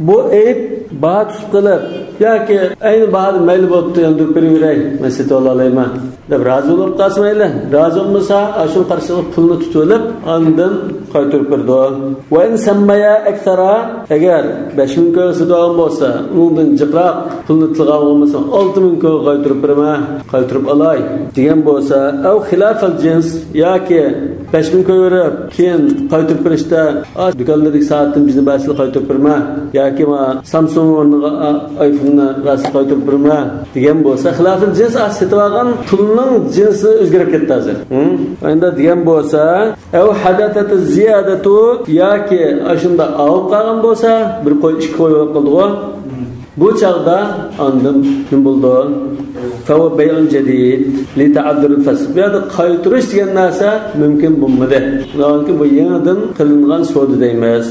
بۇ ئەيىب باھا تۇتۇپ قېلىپ ياكى ئەينى باھادا مەيلى بوپتۇ، ياندۇرۇپ بېرىۋېرەي، مەن سېتىۋالالايمەن دەپ رازى بولۇپ قالسا مەيلى. رازى بولمىسا، ئاشۇنىڭ قارشىسىغا پۇلنى تۇتۇۋېلىپ، ئاندىن قايتۇرۇپ بېرىدۇ. وإن سميا أكثر، ئەگەر بەش مىڭ كويغا سېتىۋالغان بولسا، ئۇنىڭدىن جىقراق پۇلنى تىلغا ئالغان بولسا، ئالتە مىڭ كويغا قايتۇرۇپ بېرىمەن، قايتۇرۇپ ئالاي دېگەن بولسا، أو خلاف الجنس، ياكى بەش مىڭ كوي بېرىپ، كېيىن قايتۇرۇپ بېرىشتە، ئا، دۇكانلىرىدىكى سائەتتىن بىزنى بەرسىلە قايتۇرۇپ بېرىمەن، ياكى ما سامسۇڭ ئورنىغا، ئا، ئايفوننى بەرسىلە قايتۇرۇپ بېرىمەن دېگەن بولسا، خىلاپىل جىنس، ئا، سېتىۋالغان پۇلنىڭ جىنسى ئۆزگىرىپ كەتتى ھازىر. ھە؟ ئەمدى دېگەن بولسا، أو حدثت الزيادة، ياكى ئاشۇنداق ئاۋۇپ قالغان بولسا، بىر قوي، ئىككى قوي بولۇپ قالدىغۇ. بۇ چاغدا ئاندىن نېمە بولىدۇ؟ فهو بيع جديد لتعذر الفسخ. بۇ يەردە قايتۇرۇش دېگەن نەرسە مۇمكىن بولمىدى. چۈنكى بۇ يېڭىدىن قىلىنغان سودا دەيمىز.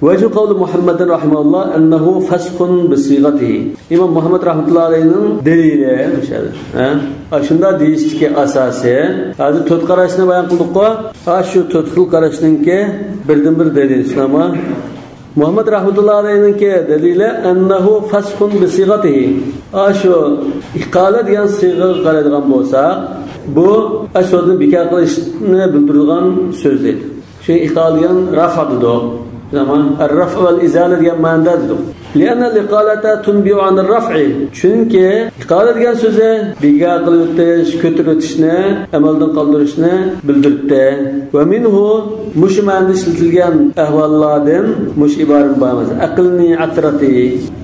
وجه قول محمد رحمه الله أنه فسخ بصيغته. ئىمام مۇھەممەد رەھمەتۇللا ئەلەيھنىڭ دەلىلى مۇشۇ يەردە. ھە؟ ئاشۇنداق دېيىشتىكى ئاساسى، ھازىر تۆت قاراشنى بايان قىلدۇققۇ. ھە، شۇ تۆت خىل قاراشنىڭكى بىردىنبىر دەلىلى، شۇنداقمۇ؟ مۇھەممەد رەھمەتۇللا ئەلەيھنىڭكى دەلىلى أنه فسخ بصيغته. ئاشۇ ئىقالە دېگەن سىيغىگە قارايدىغان بولساق، بۇ ئەسۋەدنى بىكار قىلىشنى بىلدۈرىدىغان سۆز دەيدۇ. شۇ ئىقالە دېگەن رەفئ دېدۇق. زامان الرفع والإزالة دېگەن مەنىدە دېدۇق. لأن الإقالة تنبئ عن الرفع. چۈنكى ئىقالە دېگەن سۆزى بىكار قىلىۋېتىش، كۆتۈرۈۋېتىشنى، ئەمەلدىن قالدۇرۇشنى بىلدۈرۈپتۇ. ومنه، مۇشۇ مەنىدە ئىشلىتىلگەن ئەھۋاللاردىن مۇشۇ ئىبارىنى بارمىز. أقلني عثرتي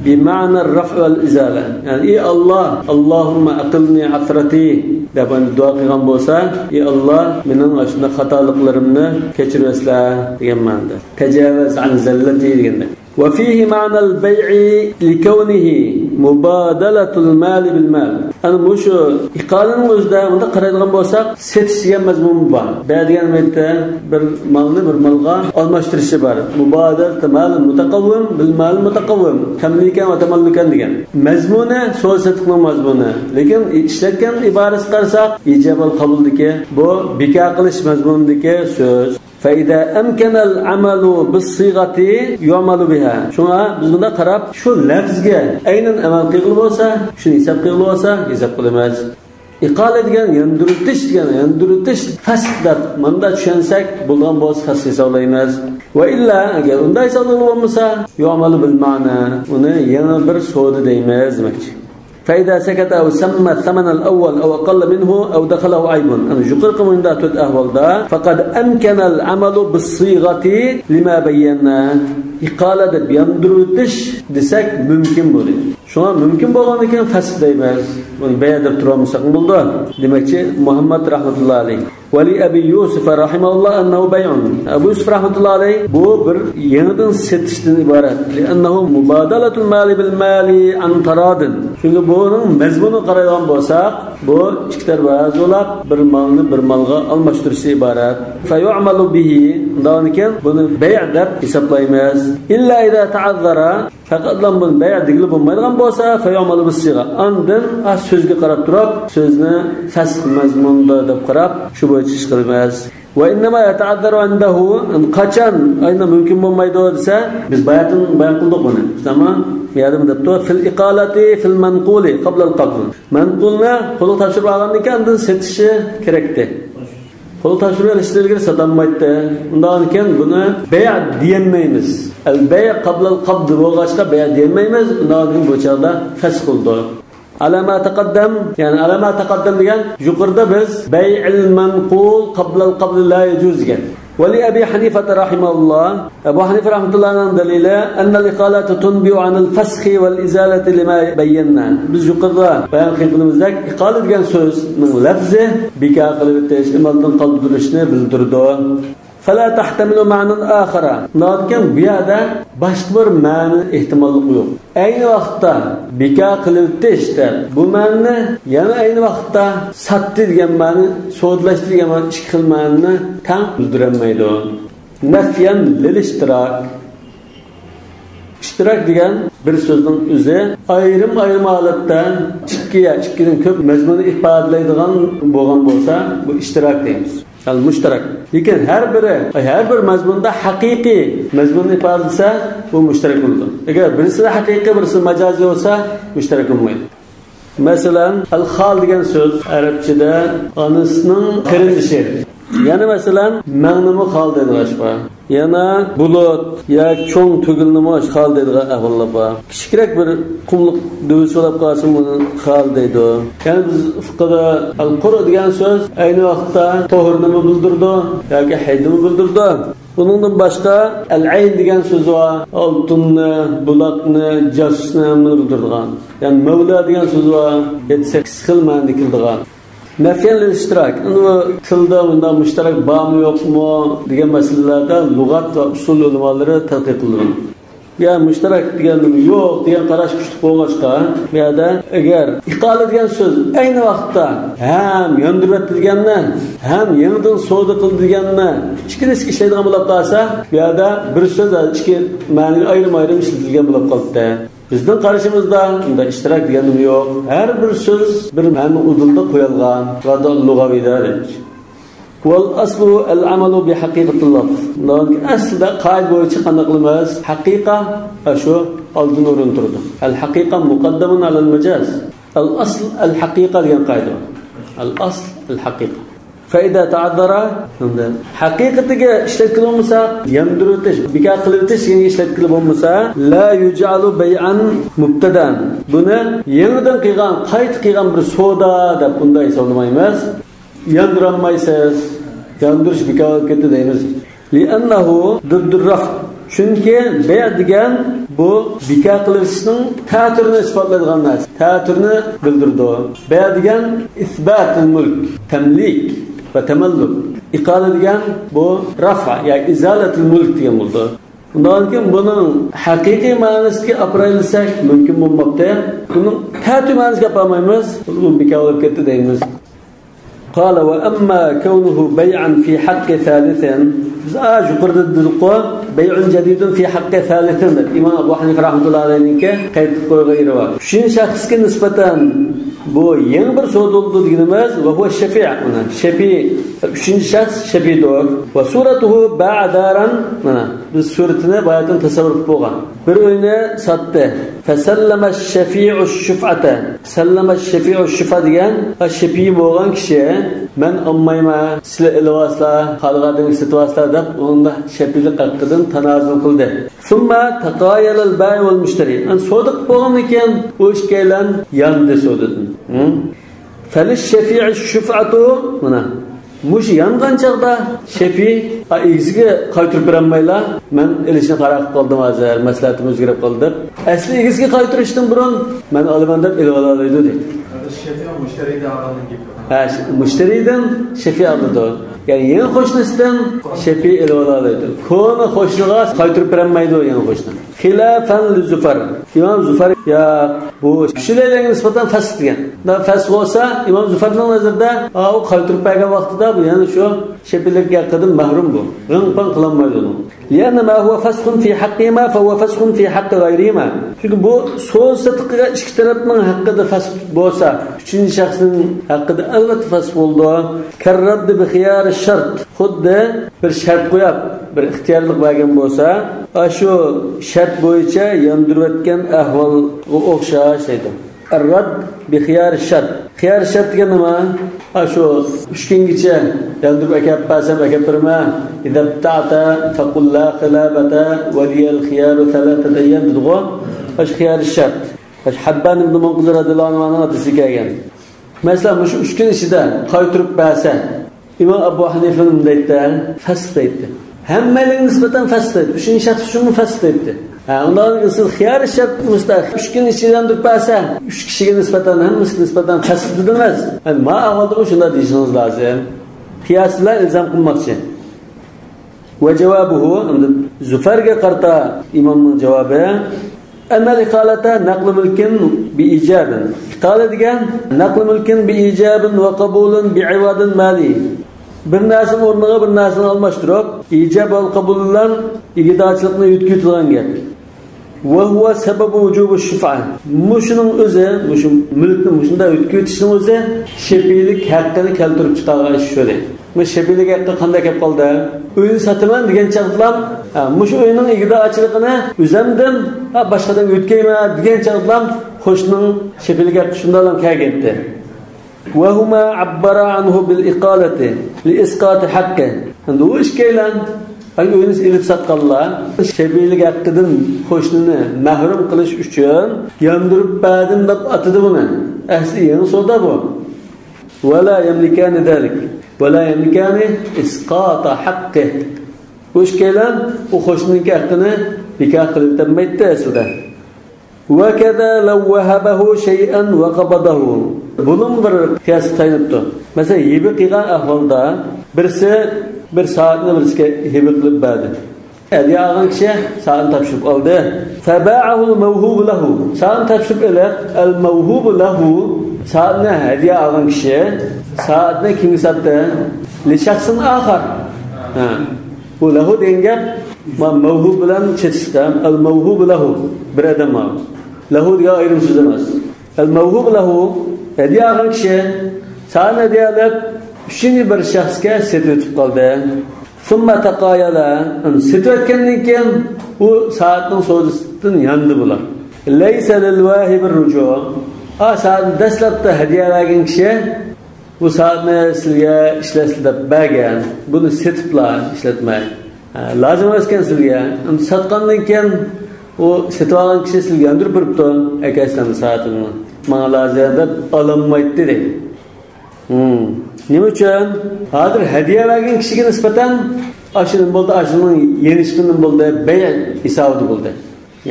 بمعنى الرفع والإزالة. يەنى، ئى ئاللا، اللهم أقلني عثرتي دەپ دۇئا قىلغان بولسا، ئى ئاللا، مېنىڭ ئاشۇنداق خاتالىقلىرىمنى كەچۈرۈۋەتسىلە دېگەن مەنىدە. تجاوز عن زلتي دېگەندەك. وفيه معنى البيع لكونه مبادلة المال بالمال. ئەنە مۇشۇ ئىقالىنىڭ ئۆزىدە مۇنداق قارايدىغان بولساق، سېتىش دېگەن مەزمۇنمۇ بار. بەي دېگەن نېمە؟ بىر مالنى بىر مالغا ئالماشتۇرۇشى بار. مۇبادىلەتۇ مالىل مۇتەقەۋۋىم بىل مالىل مۇتەقەۋۋىم، تەملىكەن ۋە تەمەللۇكەن دېگەن. مەزمۇنى سودا سېتىقنىڭ مەزمۇنى. لېكىن ئىشلەتكەن ئىبارىسىگە قارىساق، ئىجاب ۋە قوبۇلدىكى بۇ بىكار قىلىش مەزمۇنىدىكى سۆز. فإذا أمكن العمل بالصيغة يعمل بها. شۇڭا بىز بۇنداق قاراپ، شۇ لەپزگە ئەينەن ئەمەل قىلغىلى بولسا، شۇنى ھېساب قىلغىلى بولسا، ھېساب قىلىمىز. ئىقالە دېگەن ياندۇرۇۋېتىش دېگەن، ياندۇرۇۋېتىش، فەسخ دەپ ماندا چۈشەنسەك، بولىدىغان بولسا فەسخ ھېسابلايمىز. ۋە ئىللا، ئەگەر ئۇنداق ھېسابلىغىلى بولمىسا، يۇئمەلۇ بىل مەنا، ئۇنى يەنە بىر سودا دەيمىز دېمەكچى. فإذا سكت أو سمى الثمن الأول أو أقل منه أو دخله عيب. ئەنە يۇقىرىقى مۇنداق تۆت ئەھۋالدا فقد أمكن العمل بالصيغة لما بينا. ئىقالە دەپ ياندۇرۇۋېتىش دېسەك مۇمكىن بولدى. شۇڭا مۇمكىن بولغاندىكىن فەسخ دەيمىز. بۇنى بەي دەپ تۇرالمىساقمۇ بولىدۇ. دېمەكچى، مۇھەممەد رەھمەتۇللا ئەلەيھ. ولأبي يوسف رحمه الله أنه بيع. ئەبۇ يۈسۈپ رەھمەتۇللا ئەلەيھ، بۇ بىر يېڭىدىن سېتىشتىن ئىبارەت. لأنه مبادلة المال بالمال عن تراض. چۈنكى بۇنىڭ مەزمۇنىغا قارايدىغان بولساق، بۇ ئىككى تەرەپ رازى بولۇپ، بىر مالنى بىر مالغا ئالماشتۇرۇشى ئىبارەت. فيعمل به. ئۇنداقكەن بۇنى بەي دەپ ھېسابلايمىز. إلا إذا تعذر. پەقەتلا بۇنى بەي دېگىلى بولمايدىغان بولسا، فيعمل بالصيغة. ئاندىن، ئا، سۆزگە قاراپ تۇرۇپ، سۆزنى فەسخ مەزمۇندا دەپ قاراپ، شۇ بويىچە ئىش قىلىمىز. وإنما يتعذر عنده، قاچان ئاينا مۇمكىن بولمايدۇ دېسە، بىز باياتىن بايان قىلدۇق بۇنى. شۇنداقمۇ؟ بۇ يەردىمۇ دەپتۇ، في الإقالة في المنقول قبل القبض. مەنقۇلنى قولغا تاپشۇرۇپ ئالغاندىن كېيىن ئاندىن سېتىشى كېرەكتى. قولغا تاپشۇرۇپ ئېلىشتىن ئىلگىرى ساتالمايتتى. ئۇنداقكەن بۇنى بەي دېيەلمەيمىز. البيع قبل القبض بولغاچقا بەي دېيەلمەيمىز. ئۇنداقكەن بۇ چاغدا فەسخ بولىدۇ. على ما تقدم، يەنى على ما تقدم دېگەن يۇقىرىدا بىز بيع المنقول قبل القبض لا يجوز دېگەن. ولأبي حنيفة رحمه الله، ئەبۇ ھەنىفە رەھمەتۇللاھىنىڭ دەلىلى أن الإقالة تنبئ عن الفسخ والإزالة لما بينا. بىز يۇقىرىدا بايان قىلغىنىمىزدەك، ئىقالە دېگەن سۆزنىڭ لەپزى بىكار قىلىۋېتىش، ئەمەلدىن قالدۇرۇشنى بىلدۈرىدۇ. فلا تحتمل معنى آخر. ئۇنداقكەن بۇ يەردە باشقا بىر مەنە ئېھتىماللىقى يوق. ئەينى ۋاقىتتا بىكار قىلىۋېتىش دەپ بۇ مەنىنى، يەنە ئەينى ۋاقىتتا ساتتى دېگەن مەنە، سودىلاشتى دېگەن مەنە، ئىككى خىل مەنىنى تەڭ بىلدۈرەلمەيدۇ. نفيا للاشتراك. ئىشتىراك دېگەن بىر سۆزنىڭ ئۆزى ئايرىم-ئايرىم ھالەتتە ئىككى يا ئىككىدىن كۆپ مەزمۇننى ئىپادىلەيدىغان بولغان بولسا، بۇ ئىشتىراك دەيمىز. ئەل مۇشتەرەك. لېكىن ھەر بىرى، ھەر بىر مەزمۇندا ھەقىقىي مەزمۇننى ئىپادىلىسە، بۇ مۇشتەرەك بولىدۇ. ئەگەر بىرسىدە ھەقىقىي، بىرسىدە مەجازىي بولسا، مۇشتەرەك بولمايدۇ. مەسىلەن، ئەل خال دېگەن سۆز ئەرەبچىدە ئانىسىنىڭ قېرىندىشى. يەنە مەسىلەن، مەڭنىمۇ خال دەيدىغان ئىش بار. يەنە بۇلۇت ياكى چوڭ تۈگۈلنىمۇ خال دەيدىغان ئەھۋاللار بار. كىچىكرەك بىر قۇملۇق دۆۋىسى بولاپ قالسا، بۇنى خال دەيدۇ. يەنە بىز فىقىدا ئەل قۇرۇ دېگەن سۆز ئەينى ۋاقىتتا تۇھۇرنىمۇ بىلدۈرىدۇ ياكى ھەيدنىمۇ بىلدۈرىدۇ. بۇنىڭدىن باشقا ئەل ئەين دېگەن سۆز بار. ئالتۇننى، بۇلاقنى، جاسۇسنى ھەممىنى بىلدۈرىدىغان. يەنى مەۋلا دېگەن سۆز بار. يەتتە سەككىز خىل مەنىدە كېلىدىغان. نەفيەن لىل ئىشتىراك. ئەمدى بۇ تىلدا مۇنداق مۇشتەرەك بارمۇ يوقمۇ دېگەن مەسىلىلەردە لۇغەت ۋە ئۇسۇل ئۆلىمالىرى تەتقىق قىلىدۇ. يا مۇشتەرەك دېگەن يوق دېگەن قاراش كۈچلۈك بولغاچقا، بۇ يەردە ئەگەر ئىقالە دېگەن سۆز ئەينى ۋاقىتتا ھەم ياندۇرۇۋەتتى دېگەننى، ھەم يېڭىدىن سودا قىلدى دېگەننى ئىككىلىسى ئىشلەيدىغان بولۇپ قالسا، بۇ يەردە بىر سۆز ئىككى مەنىگە ئايرىم-ئايرىم ئىشلىتىلگەن بولۇپ قالىدۇ. بىزنىڭ قارىشىمىزدا ئۇنداق ئىشتىراك دېگەنمۇ يوق. ھەر بىر سۆز بىر مەنىنىڭ ئۇدۇلىدا قويۇلغان. لۇغەۋىيدە دەيمىز. والأصل العمل بحقيقة اللفظ. ئەسلىدە قائىدە بويىچە قانداق قىلىمىز؟ ھەقىقە، ئاشۇ ئالدىن ئورۇن تۇرىدۇ. الحقيقة مقدم على المجاز. الأصل الحقيقة دېگەن قائىدە بار. الأصل الحقيقة. فإذا تعذر، ھەقىقىتىگە ئىشلەتكىلى بولمىسا، ياندۇرۇۋېتىش، بىكار قىلىۋېتىش دېگەنگە ئىشلەتكىلى بولمىسا، لا يجعل بيعا مبتدأ. بۇنى يېڭىدىن قىلغان، قايتا قىلغان بىر سودا دەپ بۇنداق ھېسابلىمايمىز. ياندۇرالمايسىز، ياندۇرۇش بىكار بولۇپ كەتتى دەيمىز. لأنه ضد الرفع. چۈنكى بيع دېگەن بۇ بىكار قىلىۋېتىشنىڭ تەتۈرىنى ئىسپاتلايدىغان نەرسە، تەتۈرىنى بىلدۈرىدۇ. بيع دېگەن إثبات الملك، تمليك وتملك. ئىقالە دېگەن بۇ رفع يا إزالة الملك دېگەن بولىدۇ. ئۇنداقتىن كېيىن بۇنىڭ ھەقىقىي مەنىسىگە ئاپىرايلىساق مۇمكىن بولماپتۇ. بۇنىڭ تەتۈر مەنىسىگە ئاپارمايمىز، بۇ بىكار بولۇپ كەتتى دەيمىز. قال وأما كونه بيعا في حق ثالث. بىز، ئا، يۇقىرىدا دېدۇققۇ، بيع جديد في حق ثالث دەپ ئىمام ئەبۇ ھەنىفە رەھمەتۇللاھى ئەلەيھنىڭكى قەيت قىلىپ قويغان يېرى بار. ئۈچىنچى شەخسكە نىسبەتەن بۇ يېڭى بىر سودا بولدى دېگىنىمىز، وهو الشفيع، مانا، شەپىئى، ئۈچىنچى شەخس شەپىئىدۇر. وصورته باع دارا، مانا، بىز سۈرىتىنى باياتىن تەسەۋۋۇر قىلىپ بولغان. بىر ئۆينى ساتتى. فسلم الشفيع الشفعة. سلم الشفيع الشفعة دېگەن، ئا، شەپىئى بولغان كىشى، مەن ئالمايمەن، سىلەر ئېلىۋالسىلەر، خالىغانلىرىڭلارنى سېتىۋالسىلەر دەپ، ئۇنىڭدا شەپىئىلىك ھەققىدىن تانازۇل قىلدى. ثم تقايل البائع والمشتري. ئەنە سودا قىلىپ بولغاندىن كېيىن ئۇ ئىككىيلەن ياندى سودىدىن. ھە؟ فللشفيع الشفعة، مانا، مۇشۇ يانغان چاغدا شەپىئى، ئا، ئىگىسىگە قايتۇرۇپ بېرەلمەيلا، مەن ئېلىشنى قارار قىلىپ قالدىم ھازىر، مەسلىھەتىم ئۆزگىرىپ قالدى دەپ، ئەسلى ئىگىسىگە قايتۇرۇشتىن بۇرۇن مەن ئالىمەن دەپ ئېلىۋالالايدۇ دەيدۇ. شەپىئى مۇشتەرىدىن ئالغاندىن كېيىن. ھە، ش-، مۇشتەرىدىن شەپىئى ئالىدۇ. يەنى يېڭى قوشنىسىدىن شەپىئى ئېلىۋالالايدۇ. كونا قوشنىغا قايتۇرۇپ بېرەلمەيدۇ يېڭى قوشنا. خلافا لزفر. ئىمام زۇفەر، ياق، بۇ ئۈچىلەيلەنگە نىسبەتەن فەسخ دېگەن. دا فەسخ بولسا، ئىمام زۇفەرنىڭ نەزىرىدە، ئا، ئۇ قايتۇرۇپ بەرگەن ۋاقتىدا بۇ يەنە شۇ شەپىئىلىك ھەققىدىن مەھرۇم بۇ. غىڭ-پاڭ قىلالمايدۇ ئۇنى. لأن ما هو فسخ في حقهما فهو فسخ في حق غيرهما. چۈنكى بۇ سودا سېتىقىغا ئىككى تەرەپنىڭ ھەققىدە فەسخ بولسا، ئۈچىنچى شەخسنىڭ ھەققىدە ئەلۋەتتە فەسخ بولىدۇ. كالرد بخيار الشرط. خۇددى بىر شەرت قويۇپ، بىر ئىختىيارلىق بەرگەن بولسا، ئاشۇ شەرت بويىچە ياندۇرۇۋەتكەن ئەھۋالغا ئوخشاش دەيدۇ. الرد بخيار الشرط. خىيار شەرت دېگەن نېمە؟ ئاشۇ ئۈچ كۈنگىچە ياندۇرۇپ ئەكەپ بەرسەم ئەكەپ بېرىمەن. إذا ابتعت فقل لا خلابة ولي الخيار ثلاثة أيام دېدىغۇ. ئاشۇ خىيار شەرت. ھەببان ئىبن مۇنزىر رەزىياللاھۇ ئەنھۇنىڭ ھەدىسى كەلگەن. مەسىلەن، مۇشۇ ئۈچ كۈن ئىچىدە قايتۇرۇپ بەرسە، ئىمام ئەبۇ ھەنىفە نېمە دەيتتى؟ فەسخ دەيتتى. ھەممەيلەنگە نىسبەتەن فەسخ دەيتتى. ئۈچىنچى شەخس ئۈچۈنمۇ فەسخ دەيتتى. ھە، ئۇنداق سىز خىيار شەرت مۇشتا ئۈچ كۈن ئىچىدە ياندۇرۇپ بەرسە، ئۈچ كىشىگە نىسبەتەن، ھەممىسىگە نىسبەتەن فەسخ دېدىڭىز. ھە، ما ئەھۋالدىمۇ شۇنداق دېيىشىڭىز لازىم. قىياس بىلەن ئىلزام قىلماقچى. ۋە جاۋابۇھۇ، ئەمدى زۇفەرگە قارىتا ئىمامنىڭ جاۋابى، ئەننەل ئىقالەتە نەقلۇ مۈلكىن بىئىجابىن. ئىقالە دېگەن نەقلۇ مۈلكىن بىئىجابىن ۋە قەبۇلىن بىئىۋادىن مالىي. بىر نەرسىنىڭ ئورنىغا بىر نەرسىنى ئالماشتۇرۇپ، ئىجاب ۋە قەبۇل بىلەن ئىگىدارچىلىقنى يۆتكىۋېتىدىغان گەپ. ۋە ھۇۋە سەبەبۇ ۋۇجۇبۇ شۇفئە. مۇشۇنىڭ ئۆزى، مۇشۇ مۈلكنى مۇشۇنداق يۆتكىۋېتىشنىڭ ئۆزى شەپىئىلىك ھەققىنى كەلتۈرۈپ چىقارغان ئىش شۇ. مۇشۇ شەپىئىلىك ھەققى قانداق كەپ قالدى؟ ئۆينى ساتىمەن دېگەن چاغدىلا، ھە، مۇشۇ ئۆينىڭ ئىگىدارچىلىقىنى ئۆزەمدىن، ھە، باشقىدىن يۆتكەيمەن دېگەن چاغدىلا قوشنىنىڭ شەپىئىلىك ھەققى شۇنداقلا كەلگەنتى. ۋە ھۇما ئەببەرا ئەنھۇ بىل ئىقالەتى لى ئىسقاتى ھەققى. ئەمدى ئۇ ئىككىيلەن، ئاي، ئۆينى ئېلىپ ساتقانلار شەپىئىلىك ھەققىدىن قوشنىنى مەھرۇم قىلىش ئۈچۈن ياندۇرۇپ بەردىم دەپ ئاتىدى بۇنى. ئەسلى يېڭى سودا بۇ. ۋە لا يەملىكانى زالىك. ۋە لا يەملىكانى ئىسقاتە ھەققى. بۇ ئىككىيلەن ئۇ قوشنىنىڭكى ھەققىنى بىكار قىلىۋېتەلمەيتتى ئەسلىدە. ۋە كەزا لەۋ ۋەھەبەھۇ شەيئەن ۋە قەبەزەھۇ. بۇنىمۇ بىر قىياسقا تايىنىپتۇ. مەسىلەن، ھىبە قىلغان ئەھۋالدا بىرسى بىر سائەتنى بىرسىگە ھىبە قىلىپ بەردى. ھەدىيە ئالغان كىشى سائەتنى تاپشۇرۇپ ئالدى. فەبائەھۇل مەۋھۇبۇ لەھۇ. سائەتنى تاپشۇرۇپ ئېلىپ، ئەل مەۋھۇبۇ لەھۇ، سائەتنى ھەدىيە ئالغان كىشى سائەتنى كىمگە ساتتى؟ لىشەخسىن ئاخار. ھە. بۇ لەھۇ دېگەن گەپ، ما-، مەۋھۇب بىلەن چېتىشتا، ئەل مەۋھۇبۇ لەھۇ، بىر ئادەم بار. لەھۇ دېگەن ئايرىم سۆز ئەمەس. ئەل مەۋھۇبۇ لەھۇ، ھەدىيە ئالغان كىشى سائەتنى ھەدىيە ئېلىپ، ئۈچىنچى بىر شەخسكە سېتىۋېتىپ قالدى. ثم تقايضا، سېتىۋەتكەندىن كېيىن ئۇ سائەتنىڭ سودىسىدىن ياندى بۇلار. ليس للواهب الرجوع. ئا سائەتنى دەسلەپتە ھەدىيە بەرگەن كىشى بۇ سائەتنى سىلىگە ئىشلەتسىلە دەپ بەرگەن، بۇنى سېتىپلا ئىشلەتمەي. ھە، لازىم ئەمەسكەن سىلىگە. ئەمدى ساتقاندىن كېيىن ئۇ سېتىۋالغان كىشى سىلىگە ياندۇرۇپ بېرىپتۇ. ئەكەلسەم سائىتىمنى، ماڭا لازىم دەپ ئالالمايتتى دەيدۇ. ھىم. نېمە ئۈچۈن؟ ھازىر ھەدىيە بەرگەن كىشىگە نىسبەتەن ئاشۇ نېمە بولدى، ئاشۇنىڭ يېنىشقىنى بولدى، بەي ھېسابىدا بولدى.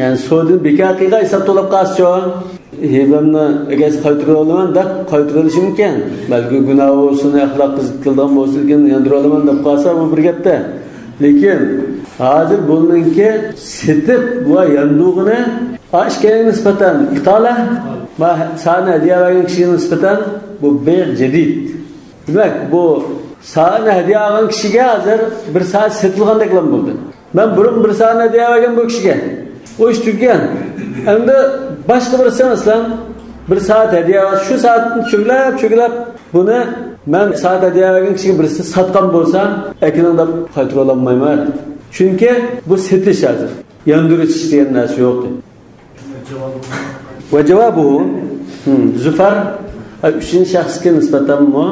يەنى سودىنى بىكار قىلغان ھېساب تولاپ قالسىچۇ؟ ھىبەمنى ئەگەر قايتۇرۇۋالىمەن دەپ قايتۇرۇۋېلىشى مۇمكىن. بەلكى گۇناھ بولسۇن، ئەخلاققا زىت كېلىدىغان بولسا، لېكىن ياندۇرۇۋالىمەن دەپ قالسا، بۇ بىر گەپتە. لېكىن ھازىر بۇنىڭكى سېتىپ ۋە ياندۇرغىنى ئىككىگە نىسبەتەن ئىقالە، ما سائەتنى ھەدىيە بەرگەن كىشىگە نىسبەتەن بۇ بەي جەدىد. دېمەك، بۇ سائەتنى ھەدىيە ئالغان كىشىگە ھازىر بىر سائەت سېتىلغاندەكلا بولدى. مەن بۇرۇن بىر سائەتنى ھەدىيە بەرگەن بۇ كىشىگە. ئۇ ئىش تۈگىگەن. ئەمدى باشقا بىرسى، مەسىلەن، بىر سائەت ھەدىيە، شۇ سائەتتىن چۆگىلەپ، چۆگىلەپ، بۇنى مەن سائەت ھەدىيە بەرگەن كىشىگە بىرسى ساتقان بولسا، ئەكېلىڭ دەپ قايتۇرۇۋالالمايمەن. چۈنكى بۇ سېتىش ھازىر. ياندۇرۇش دېگەن نەرسە يوق. ۋە جاۋابۇھۇ، ھىم، زۇفەر، ئۈچىنچى شەخسكە نىسبەتەنمۇ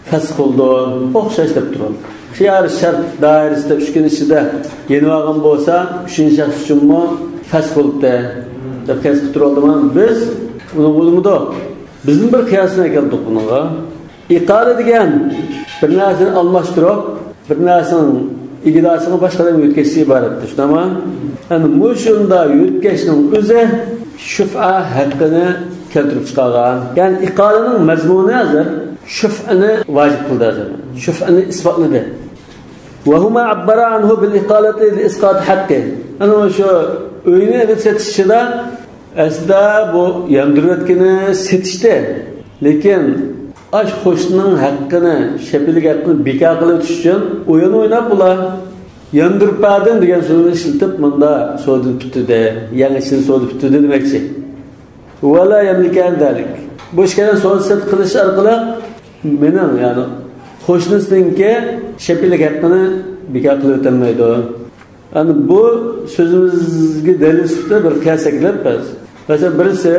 فەسخ بولىدۇ. ئوخشاش دەپ تۇرۇۋالدى. خىيار شەرت دائىرىسىدە ئۈچ كۈن ئىچىدە يېنىۋالغان بولسا، ئۈچىنچى شەخس ئۈچۈنمۇ فەسخ بولۇپتۇ دەپ قىياس قىلىپ تۇرۇۋالدىم. بىز بۇنى بولمىدۇق. بىزمۇ بىر قىياسنى ئەكەلدۇق بۇنىڭغا. ئىقالە دېگەن بىر نەرسىنى ئالماشتۇرۇپ، بىر نەرسىنىڭ ئىگىدارچىلىقىنى باشقا ئادەمگە يۆتكەشتىن ئىبارەتتۇر، شۇنداقمۇ؟ يەنى مۇشۇنداق يۆتكەشنىڭ ئۆزى شۇفئە ھەققىنى كەلتۈرۈپ چىقارغان. يەنى ئىقالىنىڭ مەزمۇنى ھازىر شۇفئەنى ۋاجىپ قىلدى ھازىر. شۇفئەنى ئىسپاتلىدى. وهما عبرا عنه بالإقالة لإسقاط حقه. ئەنە شۇ ئۆينى ئېلىپ سېتىشىدا ئەسلىدە بۇ ياندۇرۇۋەتكىنى سېتىشتى. لېكىن ئاش قوشنىنىڭ ھەققىنى، شەپىلىك ھەققىنى بىكار قىلىۋېتىش ئۈچۈن ئويۇن ئويناپ بۇلار ياندۇرۇپ بەردىم دېگەن سۆزنى ئىشلىتىپ، مۇندا سودا پۈتتى دە، يېڭى ئىشنى سودا پۈتتى دېمەكچى. ولا يملكان ذلك. بۇ ئىككىلەن سودا سېتىق قىلىش ئارقىلىق مېنىڭ، يەنى قوشنىسىنىڭكى شەپىلىك ھەققىنى بىكار قىلىۋېتەلمەيدۇ. ئەنە بۇ سۆزىمىزگە دەلىل سۈپىتىدە بىر قىياس ئەكېلىپ بەرسە. مەسىلەن، بىرسى